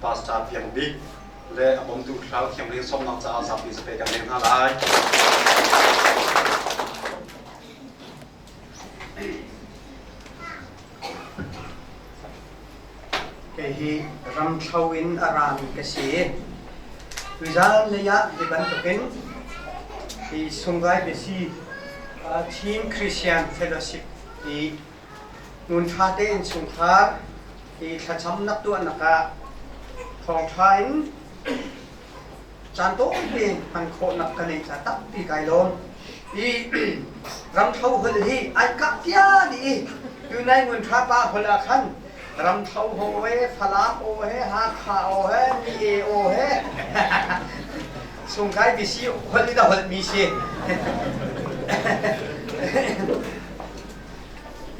Pastor Piang Bik le a bawmtu Thlarau Thianghlim sawmnak caah zapi zapei kan leng hna lai. Kei hi ramthlo in a rami ka si. Tuzaan lei ah hi bantukin hi Sungai Besi Chin Christian Fellowship i hmun ṭha tein chungkhar i thlacamnak tuahnak ah thawngṭha in caan tawite hman khawhnak ka neih ca tampi kai lawm. I ramthlo holh hi ai kah tia dih i tunai ngun ṭha pa holh ah khan ramthlo ho he Falam aw he Hakha aw he Mi E aw he sungkai bisi holh in a holh mi si.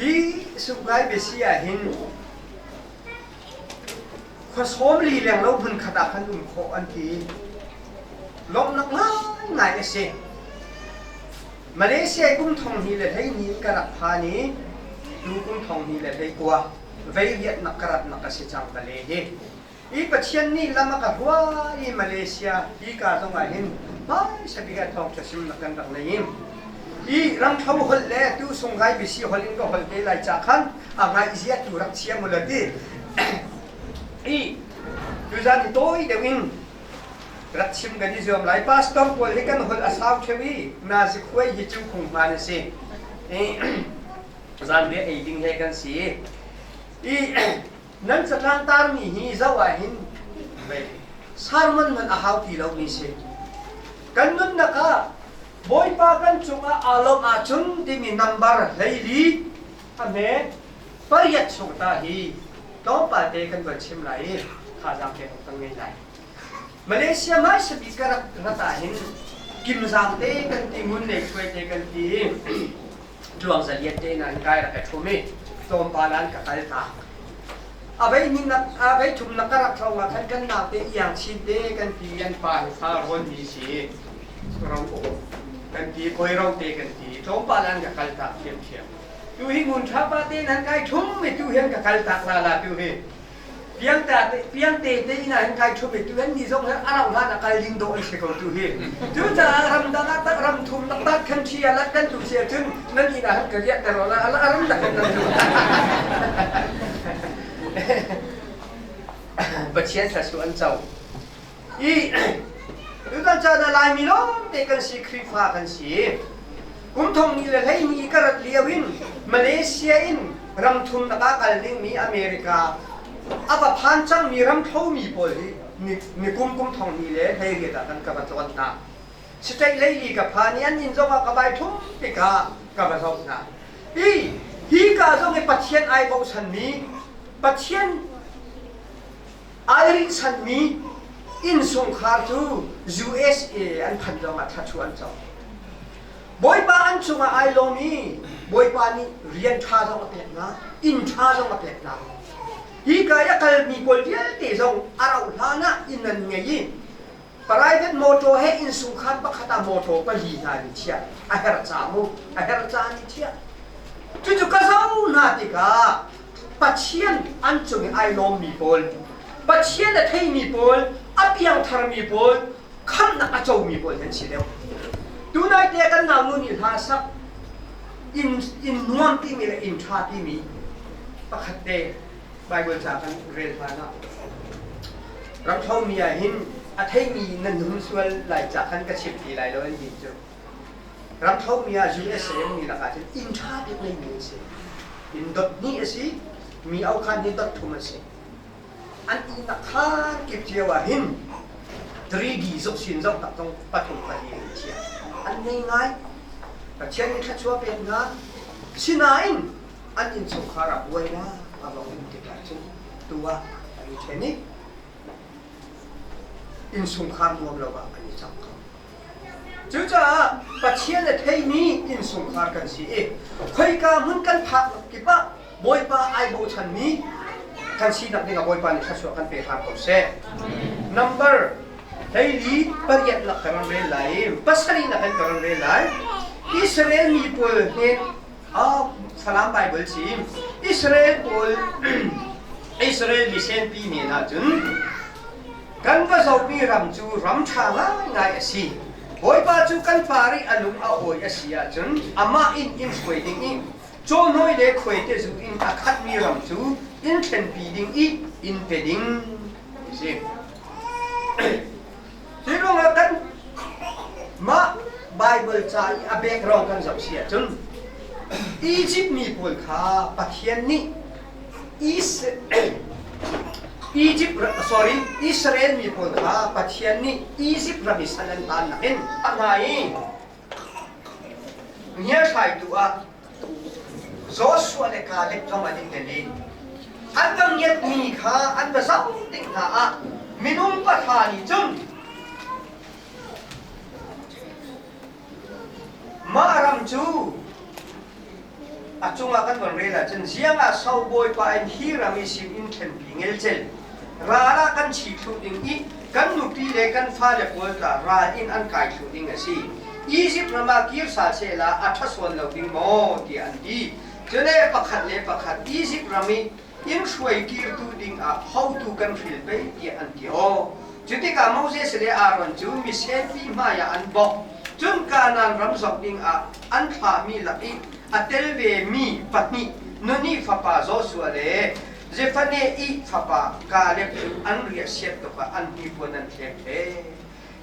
Hi sungkai bisi ah hin Khua 40 lenglo hmunkhat ah khan um khawh an ti. Lawmhnak ngaingai a si. Malaysia kum thong hnih le 12 in ka rak phan i tu kum thong hnih le 19 vei riatnak ka ratnak a si cang bale hi. I Pathian nih lam a ka hruai i Malaysia hi ka zong ah hin hmaisa bik ah thawngṭha chimnak kan rak nei i i ramthlo holh le tu sungkai bisi holh in ka holh te lai ca khan a ngaihzia tu rak chia mu la ti. I tuzan hi tawi deuh in rak chim kan i zuam lai. Pastor pawl hi kan holh a sau ṭheo i nazi khuai hi cu khung hmaan a si. I zanriah ei ding he kan si. I nan catlang tarmi hi zoh ah hin sermon hmanh a hau ti lomi si. Kan nunnak ah Bawipa kan cungah aa lawmh ahcun timi nambar 14 a hme pariat chung ta hi tlawmpal te kan van chim lai i thazaang pek awk kan ngei lai. Malaysia hmaisa bik ka rak rat ah hin kimzang te kan ti ngun le khuai te kan ti tluang zalian te na kai rak ka thum i tlawmpal an ka kal tak. A vei ni nak a vei thum nak ka rak thong ah khan kan nau te iang chin te kan ti an pa hi fa rawn mi si ro kan ti koi ro te kan ti tlawmpal an ka kal tak thiam thiam. Tu hi ngun ṭha pa te nan kai ṭhum i tu hian ka kal tak la la tu hi piang ta te piang te te ina hin kai ṭhum i tu hian ni zong hi a rau hlan a kal ding dawh an si ko tu hi cu caah ram dang ah tak ram thum tak tak country ah lak kan duh si ahcun nan inn ah han ka riah ter la a ram dang kan duh Pathian thlasu an co i tutan caan ah Laimi lawngte kan si Khrihfa kan si kum thong ni le 12 ka rat lio in Malaysia in ram thumnak ah kal dingmi America a va phan cangmi ram thlomi pawl hi ni kum kum thong ni le 18 ah kan ka va tlawn hna state leili ka phan i an inn zong ah ka vai thum tikah ka va zoh hna i hi ka zong i Pathian ai bochanmi Pathian Ai rinhchanmi innchungkhar cu USA an phanh zongah thluachuah an co. Bawipa an cungah ai lawm i Bawipa nih rian ṭha zong a pek hna, inn ṭha zong a pek hna. Hi ka i a kalmi pawl vialte zong a rauh hlan ah inn an ngei i private motor he innchungkhar pakhat ah motor pali hna an i chiah. A herh ca mu, a herh ca an i chiah. Cucu ka zoh hna tikah Pathian an cung i ai lawmmi pawl, Pathian a theimi pawl, a piangtharmi pawl, khamhnak a comi pawl an si deuh. Tunai te kan naunu nih hla sak inn inn nuam timi le inn ṭha timi pakhat te Bible ca kan rel hlan ah ramthlomi ah hin a theimi nan hum sual lai ca khan ka chim ti lai lo an din cu. Ramthlomi ah USA mi lakah cun inn ṭha bik ngeimi an si. Inn dot hnih a si, mi aukhan hi dot thum a si. An ihnak khaan kip cio ah hin 3D zuk sin zong tak zong pathum pali an chia. An ngei ngai. Pathian nih thluachuah pek hna. Sinain an innchungkhar ah buainak a vong um tikah cun tu ah an i ṭhen i innchungkhar nuam lo ah an i cang kho. Cucaah Pathian a theimi innchungkhar kan si i khoika hmun kan phak kip ah Bawipa ai bochanmi kan sinak dingah Bawipa nih thluachuah kan pe hram ko seh. Number 48 lak kan rel lai pasarih nak kan rel lai. Israel mi pawl hnen Falam Bible si Israel pawl Israel mi senpi nen ahcun. Kan va zohmi ram cu ram ṭha ngaingai a si. Bawipa cu kan par i a lung a awi a si ahcun amah inn in hruai ding i cawhnawi le khuaite zu in a khatmi ram cu in thlenpi ding i in pe ding a si. Hi ruangah kan mah Baibal ca i a background kan zoh si ahcun Egypt mi pawl kha Pathian nih Egypt sorry Israel mi pawl kha Pathian nih Egypt ram i sal an taan nakin a hna i ngiathlaitu ah Joshua le Caleb zong an i tel i an va ngiatmi kha an va zoh tik hna ah minung pahra nih cun mah ram cu a cungah kan von rel ahcun ziang ah so bawipa in hi ram i sin in ṭhenpi ngelcel ral ah kan chi thlu ding i kan nupi le kan fale pawl tla ral in an kai thlu ding a si. Izipt ram ah kir sal sehla a ṭha sual lo ding maw tiah an ti. Cune pakhat le pakhat Izipt ram i in hruai kirtu ding ah hotu kan hril pei tiah an ti aw. Cutikah Moses le Aaron cu misenpi hmaiah an bawk. Cun Kanaan ram zok ding ah an thlahmi lak i a tel vemi pahnih Nuni fapa Joshua le Zefaneh i fapa Kaleb cu an riah siat tuk ah an hnipuan an thlek ve.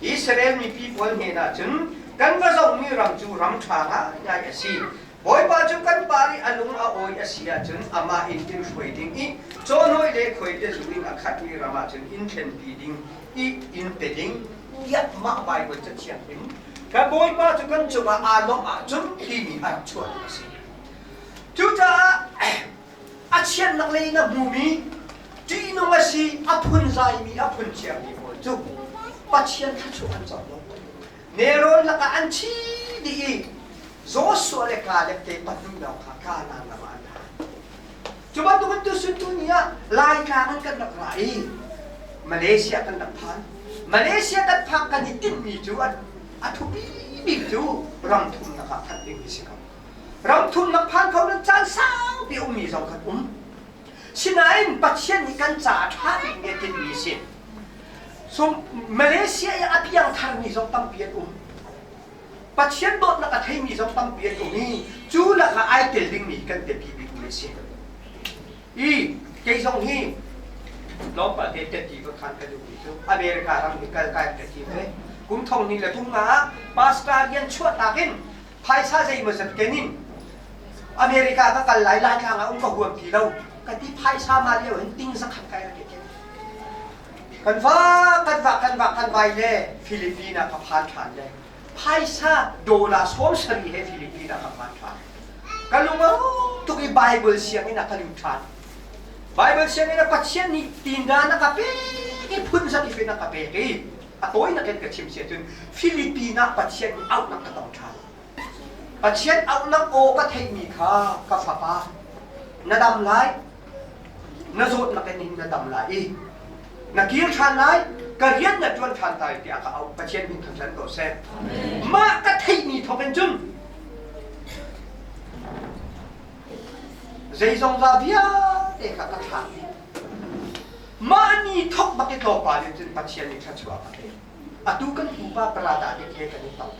Israel mipi pawl hnenah cun kan va zohmi ram cu ram ṭha ngaingai a si. Bawipa cu kan par i a lung a awi a si ahcun amah in in hruai ding i cawhnawih le khuaite zu in a khatmi ram ah cun in thlenpi ding i in pe ding tiah mah Baibal Cathiang in ka Bawipa cu kan cungah aa lawmh ahcun timi a rak chuah a si. Cucaah a chiatnak lei in a hmumi ṭihnung a si a phunzaimi a phunchiami pawl cu Pathian thluachuah an co lo. Nelrawn lakah an thi dih i Joshua le Kaleb te pahnih lawng kha Kanaan ram ah an phan. Cu bantukin tusun tu ni ah Laitlang in kan rak ra i Malaysia kan rak phan. Malaysia kan phak kan i tinhmi cu a thupi bik cu ram thumnak ah phanh ding hi si ko. Ram thumnak phan kho nan caan saupi ummi zong kan um. Sinain Pathian nih kan caah ṭha bikmi a tinhmi a si. So Malaysia i a piangtharmi zong tampi an um. Pathian dawtnak a theimi zong tampi an um i cu lakah ai tel dingmi kan biapi bikmi a si. I kei zong hi tlawmpal te teti va khan ka duhmi cu America ram hi kal kai ka tim ve. Kum thong hnih le kum nga ah pastor rian chuahtak in phaisa zeimawzat ken in America ka kal lai Laitlang ah um ka huam ti lo ka ti phaisa ma lio hin ting zakhat kai rak ken kan va kan va kan va kan vai le Philippines ah ka phan ṭhan le phaisa dollar 70 he Philippines ah ka phan ṭhan ka lung a tuk i Bible sianginn ah ka lut ṭhan Bible sianginn ah Pathian nih tindan a ka pek i phun zakip in a ka pek i a tawinak in ka chim si ahcun Philippines ah Pathian nih auhnak ka tong ṭhan. Pathian auhnak aw ka theihmi kha ka fapa na dam lai, na zawtnak in hin na dam lai i na kir ṭhan lai, ka rian na ṭuan ṭhan lai tiah ka auh. Pathian min thangṭhat ko seh. Mah ka theihmi thawk in cun zeizong za vialte kha ka thlah dih. Mah ni thawk bak i tlawmpal in cun Pathian nih thluachuah a ka pek. Atu kan pupa Prada dik he kan i tong.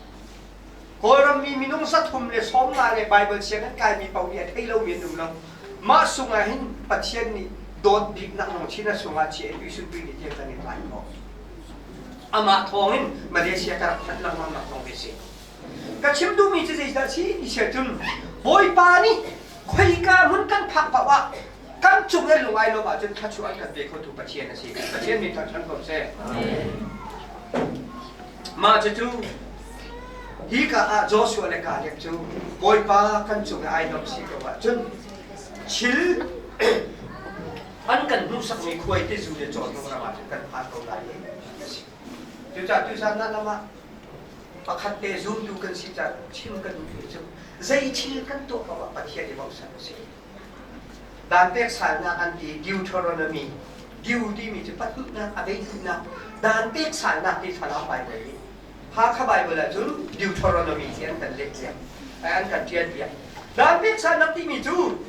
Kawlram mi minung 315 le Baibal sianginn kaimi paoh nih a thei lomi an um lo. Mah sungah hin Pathian nih dawt biknak lungthin a sungah chia in tuisun tui ni tiang kan i tlai khawh. Amah thawngin Malaysia ka rak phanh lengmang nak zong hi si. Ka chim duhmi cu zeidah si ti si ahcun Bawipa nih khoika hmun kan phak paoh ah kan cung i lung ai lawm ahcun thluachuah an kan pe khotu Pathian a si. Pathian min thangṭhat ko seh. Mah cucu hika ah Joshua le Caleb cu Bawipa kan cung i ai lawm si ko ahcun thil an kan hmuhsakmi khuai ti zu le cawhnuk ram ah cun kan phan ko lai i a si. Cucaah tuzan ah lam ah pakhat te zumtu kan si caah chim kan duhmi cu zei thil kan tuah paoh ah Pathian i bochan a si. Dan pek salnak an ti Deuteronomy. Deu timi cu pahnihnak a beihnihnak dan pek salnak ti Falam Bible nih Hakha Bible ahcun Deuteronomy ti an kan leh piak an kan ṭial piak. Dan pek salnak timi cu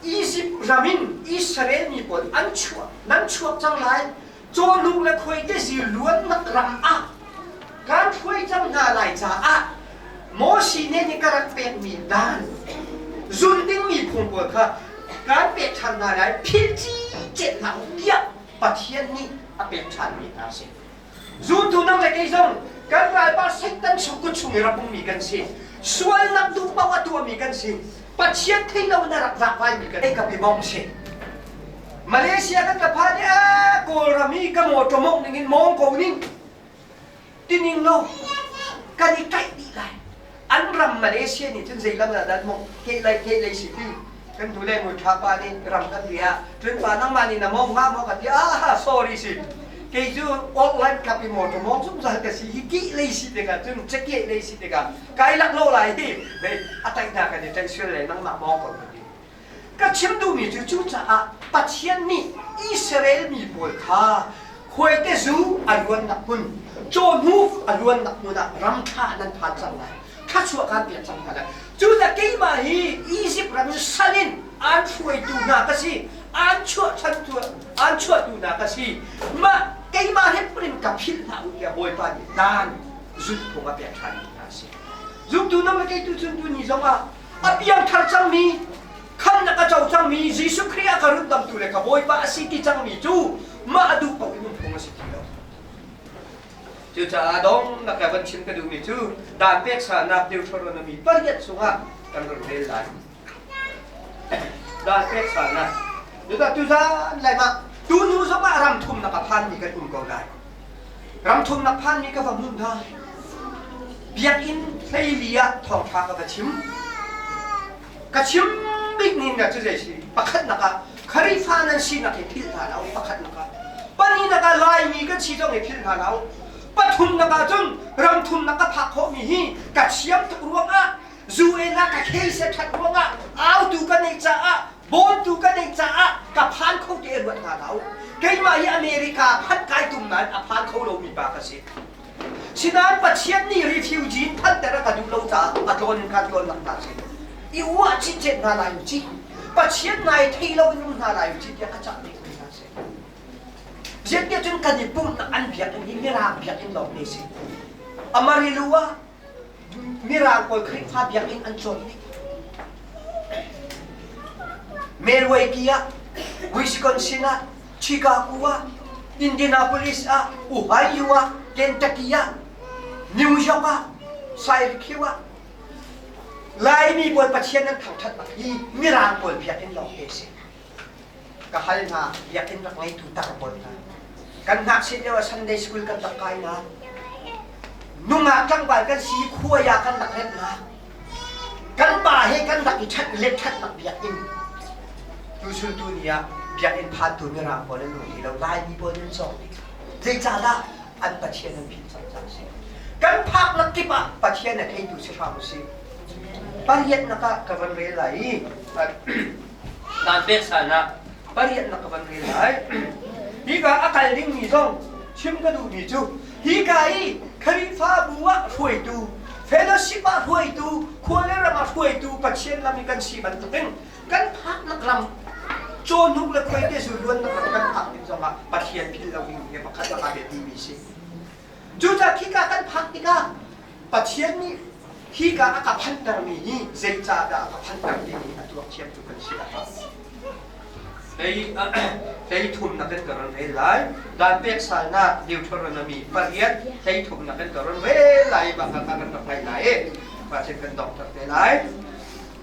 Izipt ram in Israel mi pawl an chuah nan chuak cang lai cawhnuk le khuaitezi luannak ram ah kan hruai cang hna lai caah Moses nih nih ka rak pekmi dan zul dingmi phung pawl kha kan pek ṭhan hna lai philh cicet hlah u tiah Pathian nih a pek ṭhanmi hna a si. Zultu nang le kei zong kan ralpa Satan chung kut chung i rak ummi kan si. Sualnak duh paoh a tuahmi kan si. Pathian thei lo in a rak vakvaimi kan ka bimong si. Malaysia kan ka phan i Kawlram i ka mawṭaw mawngh ning in mawng ko ning tining lo kan i kaih dih lai. An ram Malaysia nih cun zei lam dah dan mawngh ke lei ke lei si ti kan tu le mui ṭha pa nih ram kan ria cun pa nangmah nih na mawng hnga maw ka ti ah sorry si kei cu online kap i mawṭaw mawng zungzal ka si hi ki lei si tikah cun cake lei si tikah kai lak lo lai hi hei a taih hna kan i ṭaih sual le nangmah mawng ko ka ti ka chim duhmi cu cucaah Pathian nih Israel mi pawl kha khuaite zu a luannak hmun cawhnuk a luannak hmun ah ram ṭha nan phan cang lai thluachuah kaan pek cang hna lai cucaah keimah hi Izipt ram in sal in aan hruaitu hna ka si aan chuahchantu aan chuahtu hna ka si mah keimah hrimhrim ka philh hlah u tiah Bawipa nih dan zulhphung a pek ṭhanmi hna a si zumtu nang le kei tu cun tuni zongah a piangthar cangmi khamnak a co cangmi Jesuh Khrih a ka rundamtu le ka Bawipa a si ti cangmi cu mah a duh paoh in um phung a si ti lo. Cucaah dong nak van chim ka duhmi cu dan peksanak Deuteronomy pariat chungah kan ron rel lai. Dan peksanak. Cucaah tuzan lai mah tunu zongah ram thumnak a phanmi kan um ko lai. Ram thumnak phanmi ka va hmuh hna. Biakinn hleili ah thawngṭha ka va chim. Ka chim bik ning na cu zei si? Pakhatnak ah Khrihfa nan sinak hi philh hna lo pakhatnak ah. Pahnihnak ah Laimi kan si zong hi philh hna lo. Pathumnak ah cun ram thumnak ka phak khawhmi hi ka thiam tuk ruangah UN ah ka case a ṭhat ruangah autu ka neih caah bawmtu ka neih caah ka phan kho ti ruat hna lo. Keimah hi America phanh kai tum nain a phan kho lomi pa ka si. Sinain Pathian nih refugee in phanter a ka duh lo caah a tlawn in kan tlawn nak hna si. I uah cicet hna lai u ci. Pathian nai thei lo in um hna lai u ci tiah ka cah bik mi hna si. Zeitiah cun kan i pumhnak an biakinn hi mirang biakinn lawng te si. Amarillo ah Mirang pawl Khrihfa biakinn an cawn dih. Milwaukee ah, Wisconsin ah, Chicago ah, Indianapolis ah, Ohio ah, Kentucky ah, New York ah, Syracuse ah, Laimi pawl Pathian an thangṭhatnak hi Mirang pawl biakinn lawng te si. Ka hal hna, biakinn rak ngeitu tar pawl hna. Kan ngakchia lio ah Sunday school kan rak kai na. Nungak tlangval kan si khuai ah kan rak ret na. Kan pa he kan rak i ṭhat let ṭhatnak biakinn. Tuchun tu ni ah biakinn phantu mirang pawl an um ti lo, Laimi pawl an cawk dih. Zeicahdah an Pathian an philh cang cang si. Kan phaknak kip ah Pathian a theitu si hram usih. Pariatnak ah ka van rel lai i dan pek san ah pariatnak ka van rel lai. Hika a kal dingmi zong chim ka duhmi cu hika i Khrihfabu ah hruaitu, fellowship ah hruaitu, khua le ram ah hruaitu Pathian lam i kan si bantukin kan phaknak ram cawhnuk le khuaite zu luannak ram kan phak tik zongah Pathian philh lo ding hi pakhat lakah biapimi si. Cucaah khika kan phak tikah Pathian nih hika a ka phantermi hi zeicahdah a ka phanter timi a tuak thiamtu kan si a hau. Hlei thumnak in ka ron rel lai. Dan pek salnak Deuteronomy pariat hlei thumnak in ka ron rel lai bak ka kan rak ngai lai i Pathian kan doctor te lai.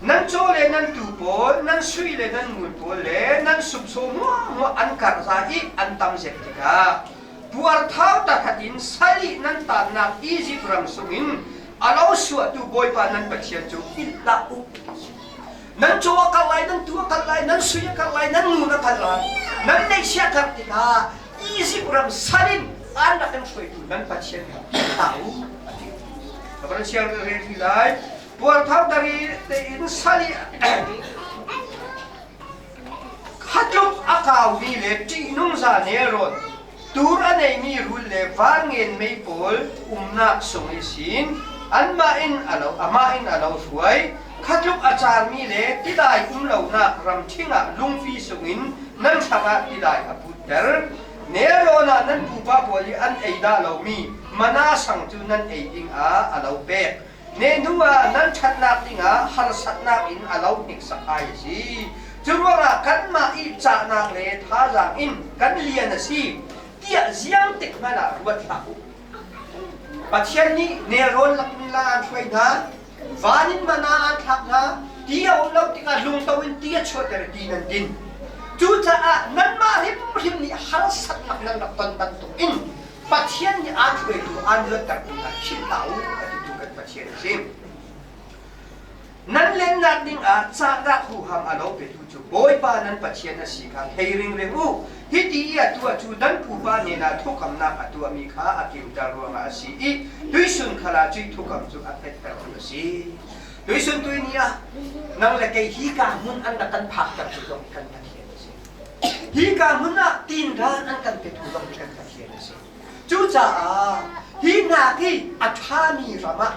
Nan caw le nan tuu pawl, nan sui le nan ngun pawl le nan sumsaw muahmuah an karh za i an tam zek tikah puarthau takhat in sal i nan tannak Izipt ram sungin a lo suahtu Bawipa nan Pathian cu philh hlah u. Nan caw a karh lai, nan tuu a karh lai, nan sui a karh lai, nan ngun a karh lai. Nan neihchiah karh tikah Izipt ram sal in an rak in hruaitu nan Pathian kha philh hlah u, a ti. Ka van siang rel rih lai. Puarthau dari tein sal i khatluk a kaumi le ṭihnung za nelrawn tur a neimi rul le vangen mei pawl umnak sung i sin anmah in a lo amah in a lo hruai. Khatluk a carmi le tidai um lonak ramṭhing ah lungpi sungin nan hrangah tidai a putter. Nelrawn ah nan pupa pawl i an ei dah lomi mana sang cu nan ei ding ah a lo pek. Nehhnu ah nan ṭhatnak dingah harsatnak in a lo hniksak ai a si. Cu ruangah kanmah i cahnak le thazaang in kan lian a si tiah ziang tik hmanh ah ruat hlah u. Pathian nih nelrawn lakin la an hruai hna, van in mana an thlak hna, ti a um lo tikah lungto in ti a chuahter i ti nan din. Cucaah nanmah hrimhrim nih harsatnak nan rak ton bantuk in Pathian nih aan hruaitu, aan luattertu hna philh hlah u a titu kan Pathian a si. Nan lennak ding ah cahnak huham a lo petu cu Bawipa nan Pathian a si kha thei ringring u. Hiti i a tuah cu nan pupa hnenah thukamnak a tuahmi kha a kimter ruangah a si i tuisun khal ah cuih thukam cu a fettertu a si. Tuisun tui ni ah nang le kei hika hmun an rak kan phakter tu zong kan Pathian a si. Hika hmun ah tinran an kan petu zong kan Pathian a si. Cucaah hi hna hi a ṭhami ram ah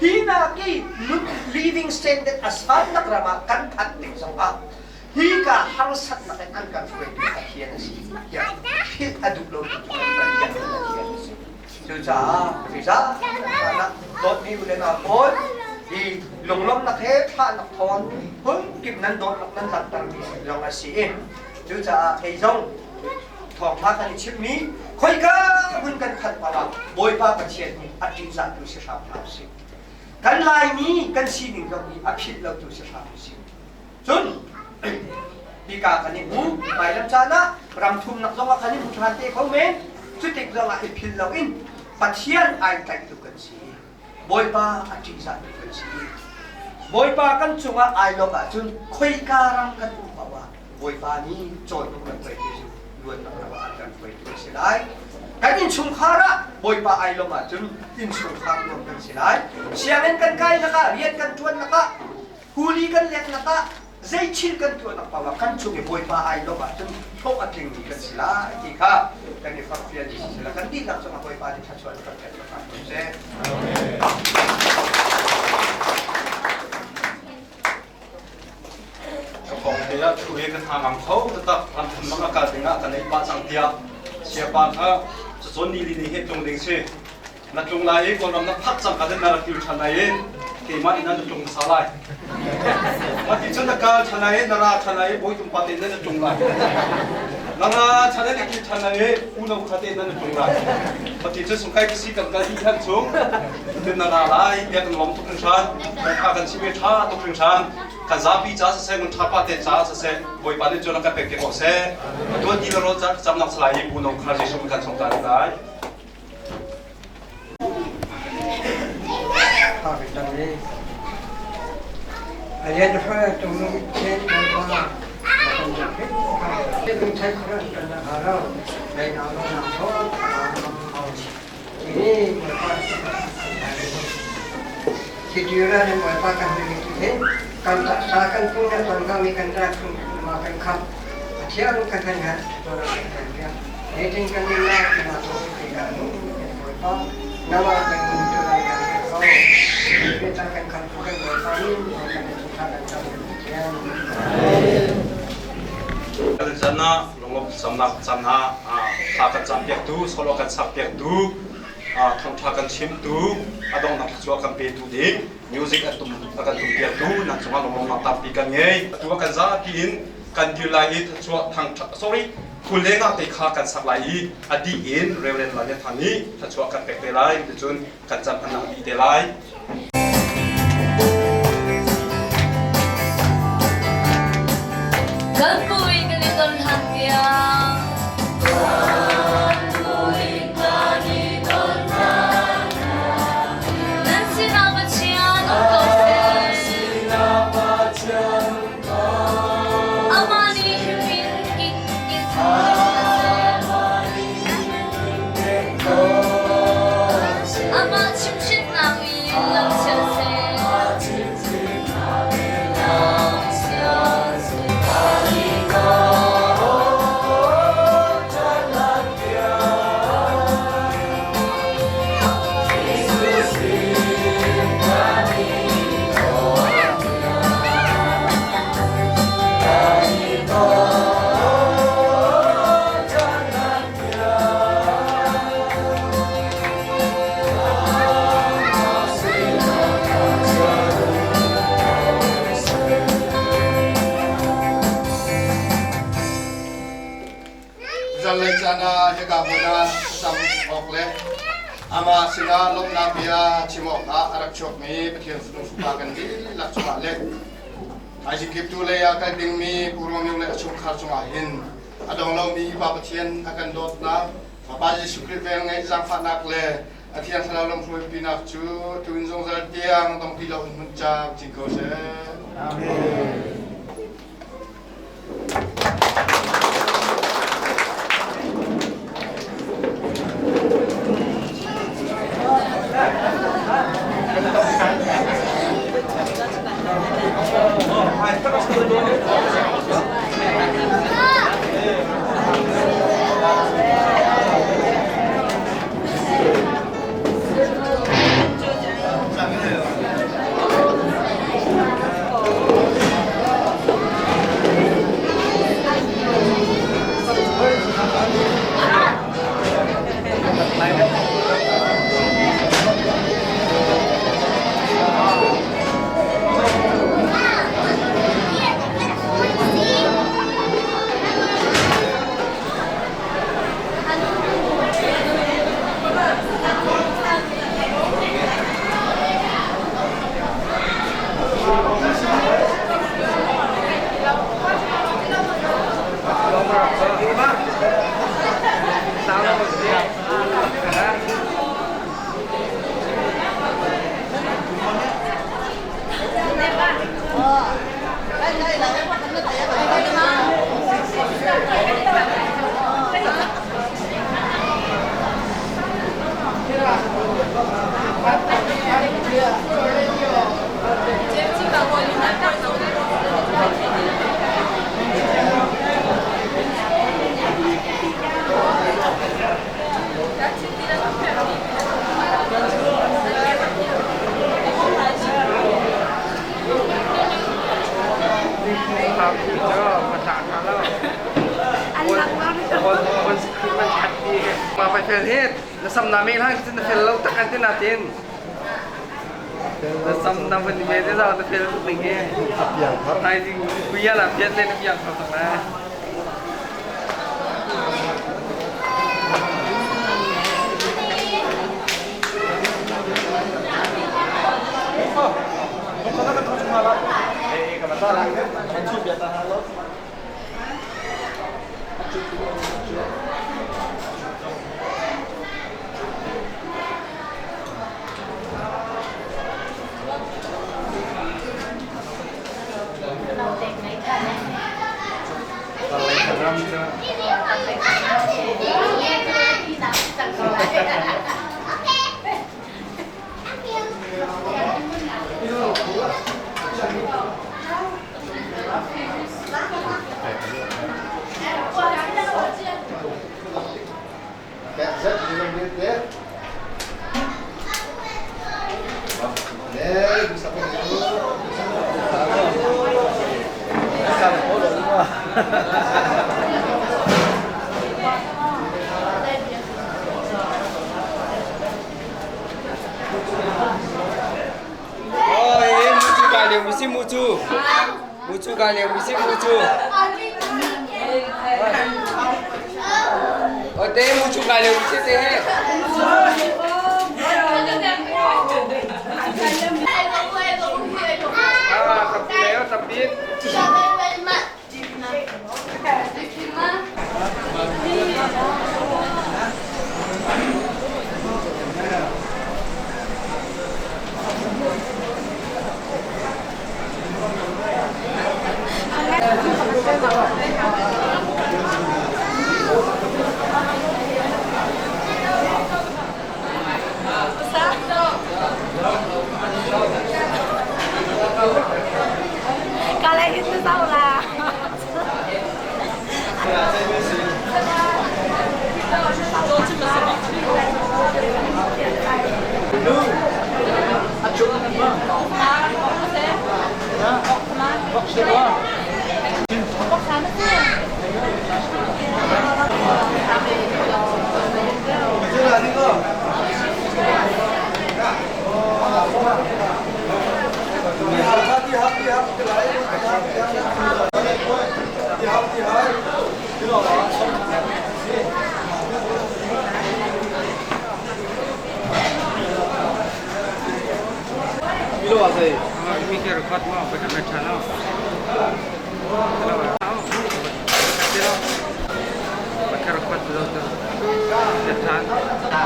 hi hna hi nun living standard a sannak ram ah kan phanh tik zongah hika harsatnak in an kan hruaitu Pathian a si tiah philh a duh lotu cu kan Pathian Pathian a si. Cucaah zeizah kan dawtmi u le nau pawl hi lunglawmhnak he thlahnak thawn phun kip nan dawtnak nan langhtermi zong a si i cucaah kei zong thawngṭha kan i chimmi khoika hmun kan phanh paoh ah Bawipa Pathian nih a ṭihzahtu si hram hna usih. Kan Laimi kan sining zong hi a philh lotu si hram usih. Cun hika kan i hmu hmailam caan ah ram thumnak zong ah kan i hmu ṭhan te kho men. Cutik zong ah i philh loin Pathian ai tlaihtu kan si. Bawipa a ṭihzahtu kan si. Bawipa kan cungah ai lawmh ahcun khoika ram kan um paoh ah Bawipa nih cawntu kan hruaitu cu luatnak ram ah kan hruaitu a si lai. Kan innchungkhar ah Bawipa ai lawmh ahcun innchungkhar nuam kan si lai. Sianginn kan kainak ah, rian kan ṭuannak ah, huli kan leknak ah, zei thil kan tuahnak paoh ah kan cung i Bawipa ai lawmh ahcun hlawh a tlingmi kan si lai ti kha kan i forhfial i siseh kan dihlak cungah Bawipa nih thluachuah kan pek hram ko seh. Ka pawng te ah thu he ka tha ngam kho taktak ram thum bang a kal ding ah kan ei pah cang tiah siapa kha cacawn ni li ni he tlung ding si na tlung lai i Kawlram na phak cang ka na rak kir ṭhan lai i keimah inn ah na tlung hmasa lai. Mah ti cun na kal ṭhan lai i na ra ṭhan lai i bawi tum pa te na tlung lai. Na ra ṭhan i na kir ṭhan lai i uno kha te na tlung lai. Mah ti cun sungkai ka si kan kal hi hlan chung tin na ra lai bia kan lawm tuk hringhran kha kan chim i ṭha tuk hringhran kan zapi ca siseh ngun ṭha pa te ca siseh Bawipa nih cun a kan pek te ko seh. Tuan ti na rawl ca camnak salai i uno kha Jesuh kan song ta lai. Zan ah lunglawm samnak caan ah thla kan campiaktu, solo kan sakpiaktu, thawngṭha kan chimtu, a donghnak thluachuah kan petu ding, music a tum a kan tumpiaktu nan cungah lunglawmnak tampi kan ngei. Atu ah kan zapi in kan dir lai i thluachuah thangṭhat sorry phul lengah te kha kan sak lai i a dih in Reverend Lanya Thang nih thluachuah kan pek te lai ticun kan cam an dih te lai. Kan pui kan i ton hlan tiang. Kan pui kan i ton hlan Nan sinah Pathian um ko seh. Amah nih himin in in Amah chimhhrinnak in lam sial seh. Lam sial seh. Zanlei caan ah hika hmun ah thlacam awk le amah sinah lawmhnak bia chim awkah a rak chuakmi Pathian fanu fapa kan dihlak cungah le thaizing kiptu lei ah kal dingmi Pu Romeo le a chungkhar cungah hin a dong lomi Pa Pathian a kan dawtnak, Fapa Jesuh Khrih velngeih zaangfahnak le a Thiang Thlarau lamhruaipinak cu tu in zungzal tiang dong ti loin hmun camcin ko seh. Amen. Ma pai fel het na sam na me lang na fel lo tak an tin atin na sam na van me te za na fel tuk ning he nai ding kuya la pian le na piang thau tak na. Kalau itu tahu lah.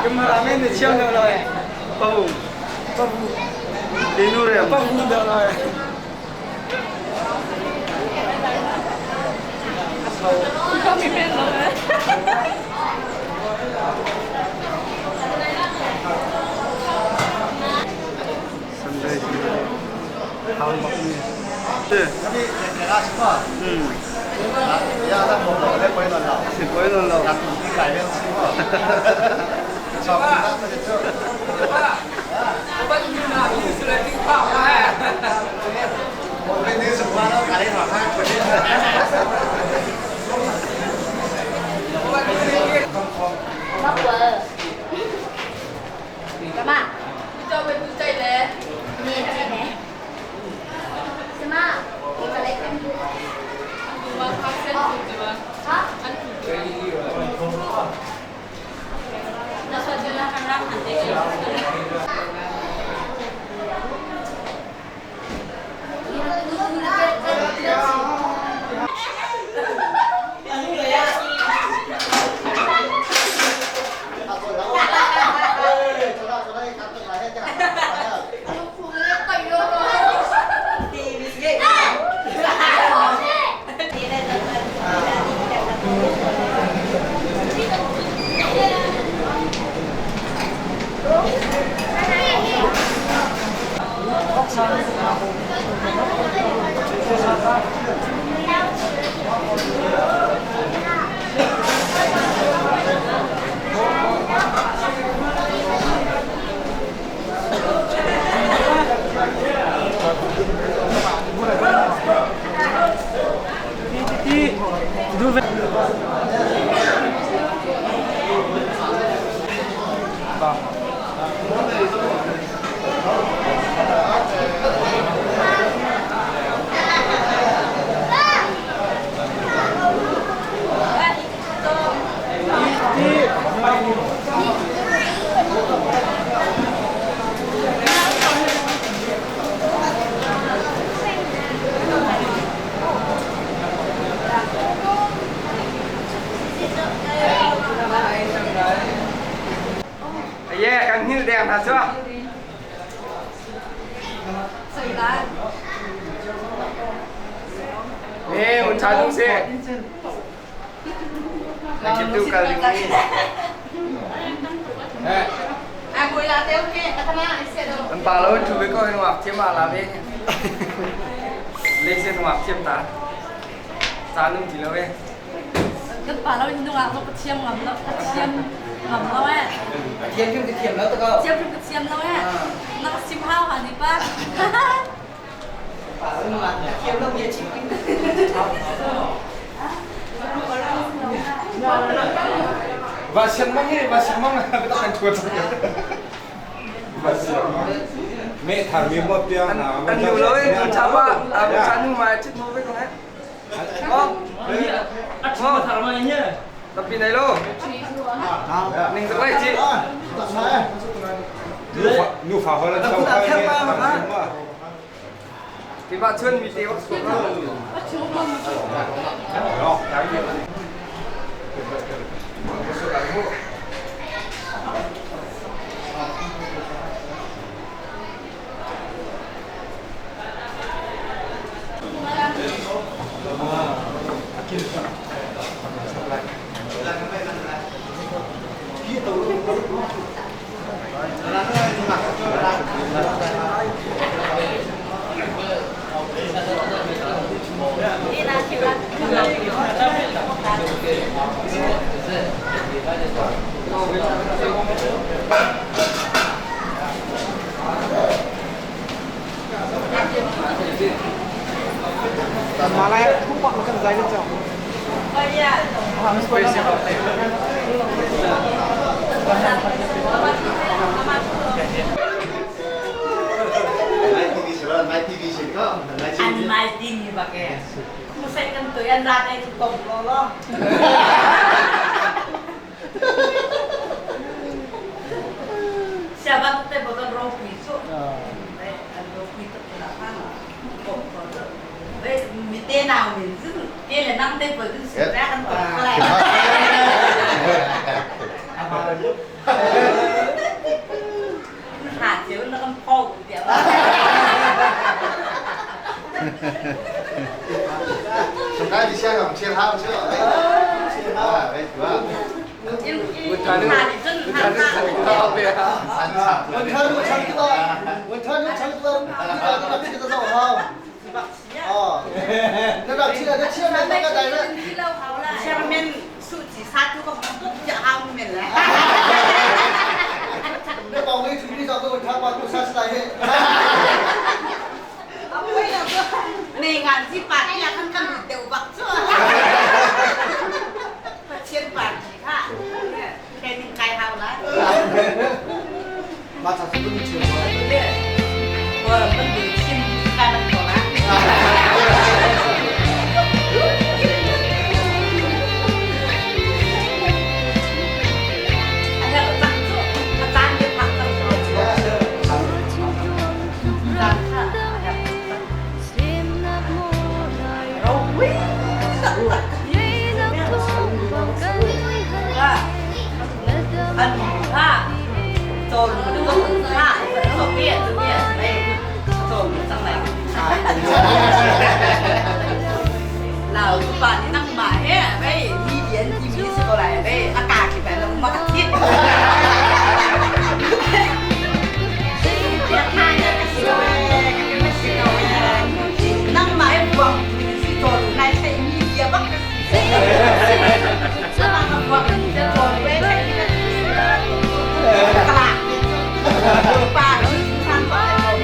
Cameraman na chiang deuh lo eh. Pabu. Pabu. Tinu re. Pabu deuh lo eh. Sunday hang bak ni. Si poi non lo. Ye kan hngilh deng hna cu. Ne un cha dung si. Na kip tu kal ding ni. An pa lo tu ve ko hin wak thiam ala ve. Le sen wak thiam ta. Cha nung ti lo ve. Kan pa lo in nungak lo ka thiam ngam lo ka thiam ngam lo eh. Thiam kim ka thiam lo ta ko. Thiam kim ka thiam lo eh. Na ka sim hau ha ni pa. Pa lo nungak thiam lo bia chim king. Va sian mang hi va sian mang ka ta kan chuat. Va sian mang. Mẹ thằng mi mo piang na. An nu lo eh tu cha pa. A cha nu ma chit mo ve ko he. Tapi này lo. Ning sak lai chi. Nu fa ho la chau kha ma. Thì bạn chuyên mi tiêu xuống. Malay kupak makan zai macam. An mai tin như bà kè. Khu sẽ cần tới ăn ra đây thì cổng lo lo. Siapa tuh teh boton ropi su. An ropi tuh kenapa? Cổng có được. Vậy mi tê nào mình giữ tê là năm tê vừa cứ xử ra ăn còn lại. Ha chiếu nó con phô cũng tiệm. 从开始香港切好切好，切好，哎，是吧？我看路唱歌，我唱歌，好。哦，那个切了，切了，那个来了。下面手机啥都个都叫好面来。那帮我处理上个，他把都杀死来的。 ในงานที่ปาร์ตี้ขั้นกันเดี๋ยวบักชั่วเชียนปาร์ตี้ค่ะแค่นึงไกลเฮาละ มาจากสุรินทร์เชียงใหม่ ว่ามันดูชิมกันมันก่อนนะอาจารย์จะพักตั้งจานค่ะเราวิ่งอันถ้าโจรมันก็ฆ่าโซเวียตเนี่ยไอ้โจรจังไรเราป่านนี้นั่งหมาเนี่ยไม่มีเดียนที่มีสิอะไรไม่อากาศที่แบบมากระทิบนั่งหมาหวังสิโจรนายใช้มีเดียบ้างจะมาหวังโจรไม่ใช่ตลาดป่าทางก่อน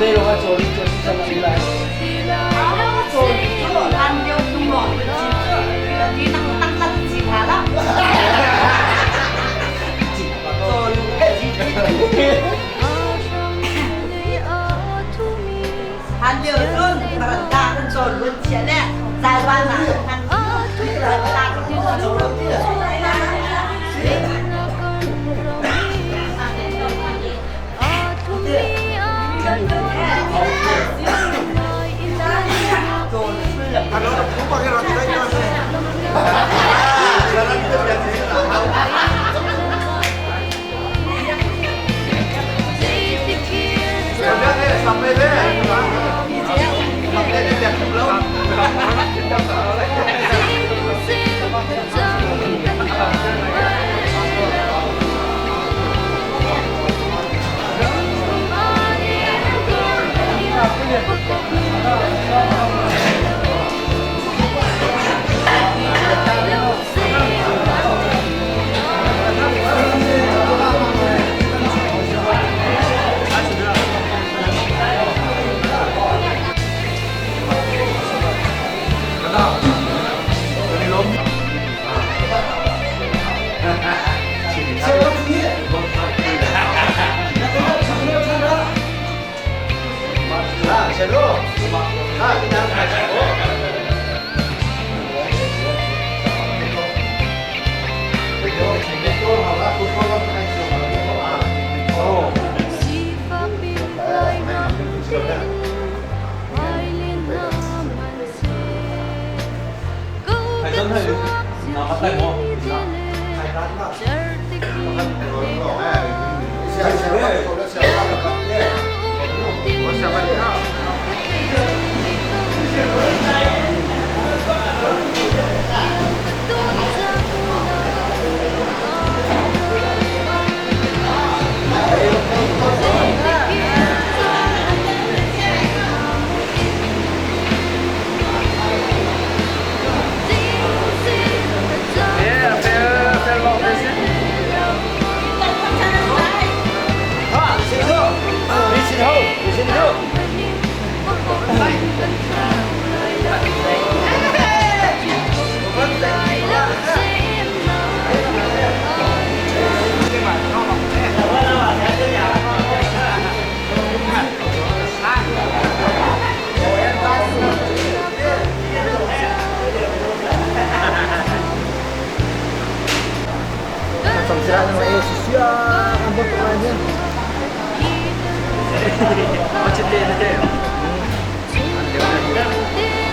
内容啊，做你做是什么来？ โจรอันเดียวนุ่มหล่อเป็นชิ้นที่นั่งตั้งตั้งจีมาแล้วโจรอันเดียวรุ่นปรันดาเป็นโจรรุ่นเชียเนี่ยใจบ้านหลังนั้นปรันดาเป็นโจร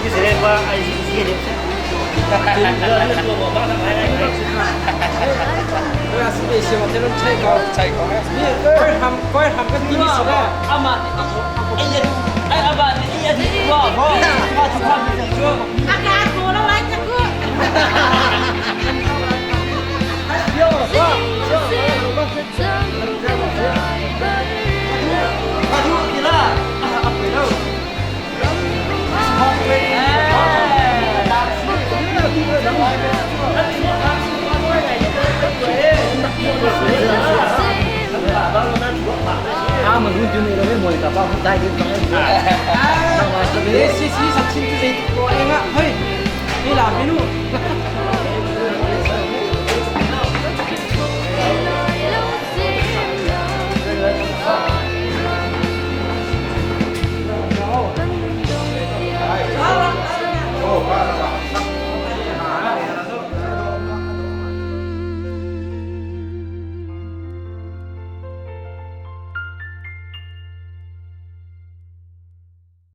你现在话还是几个点？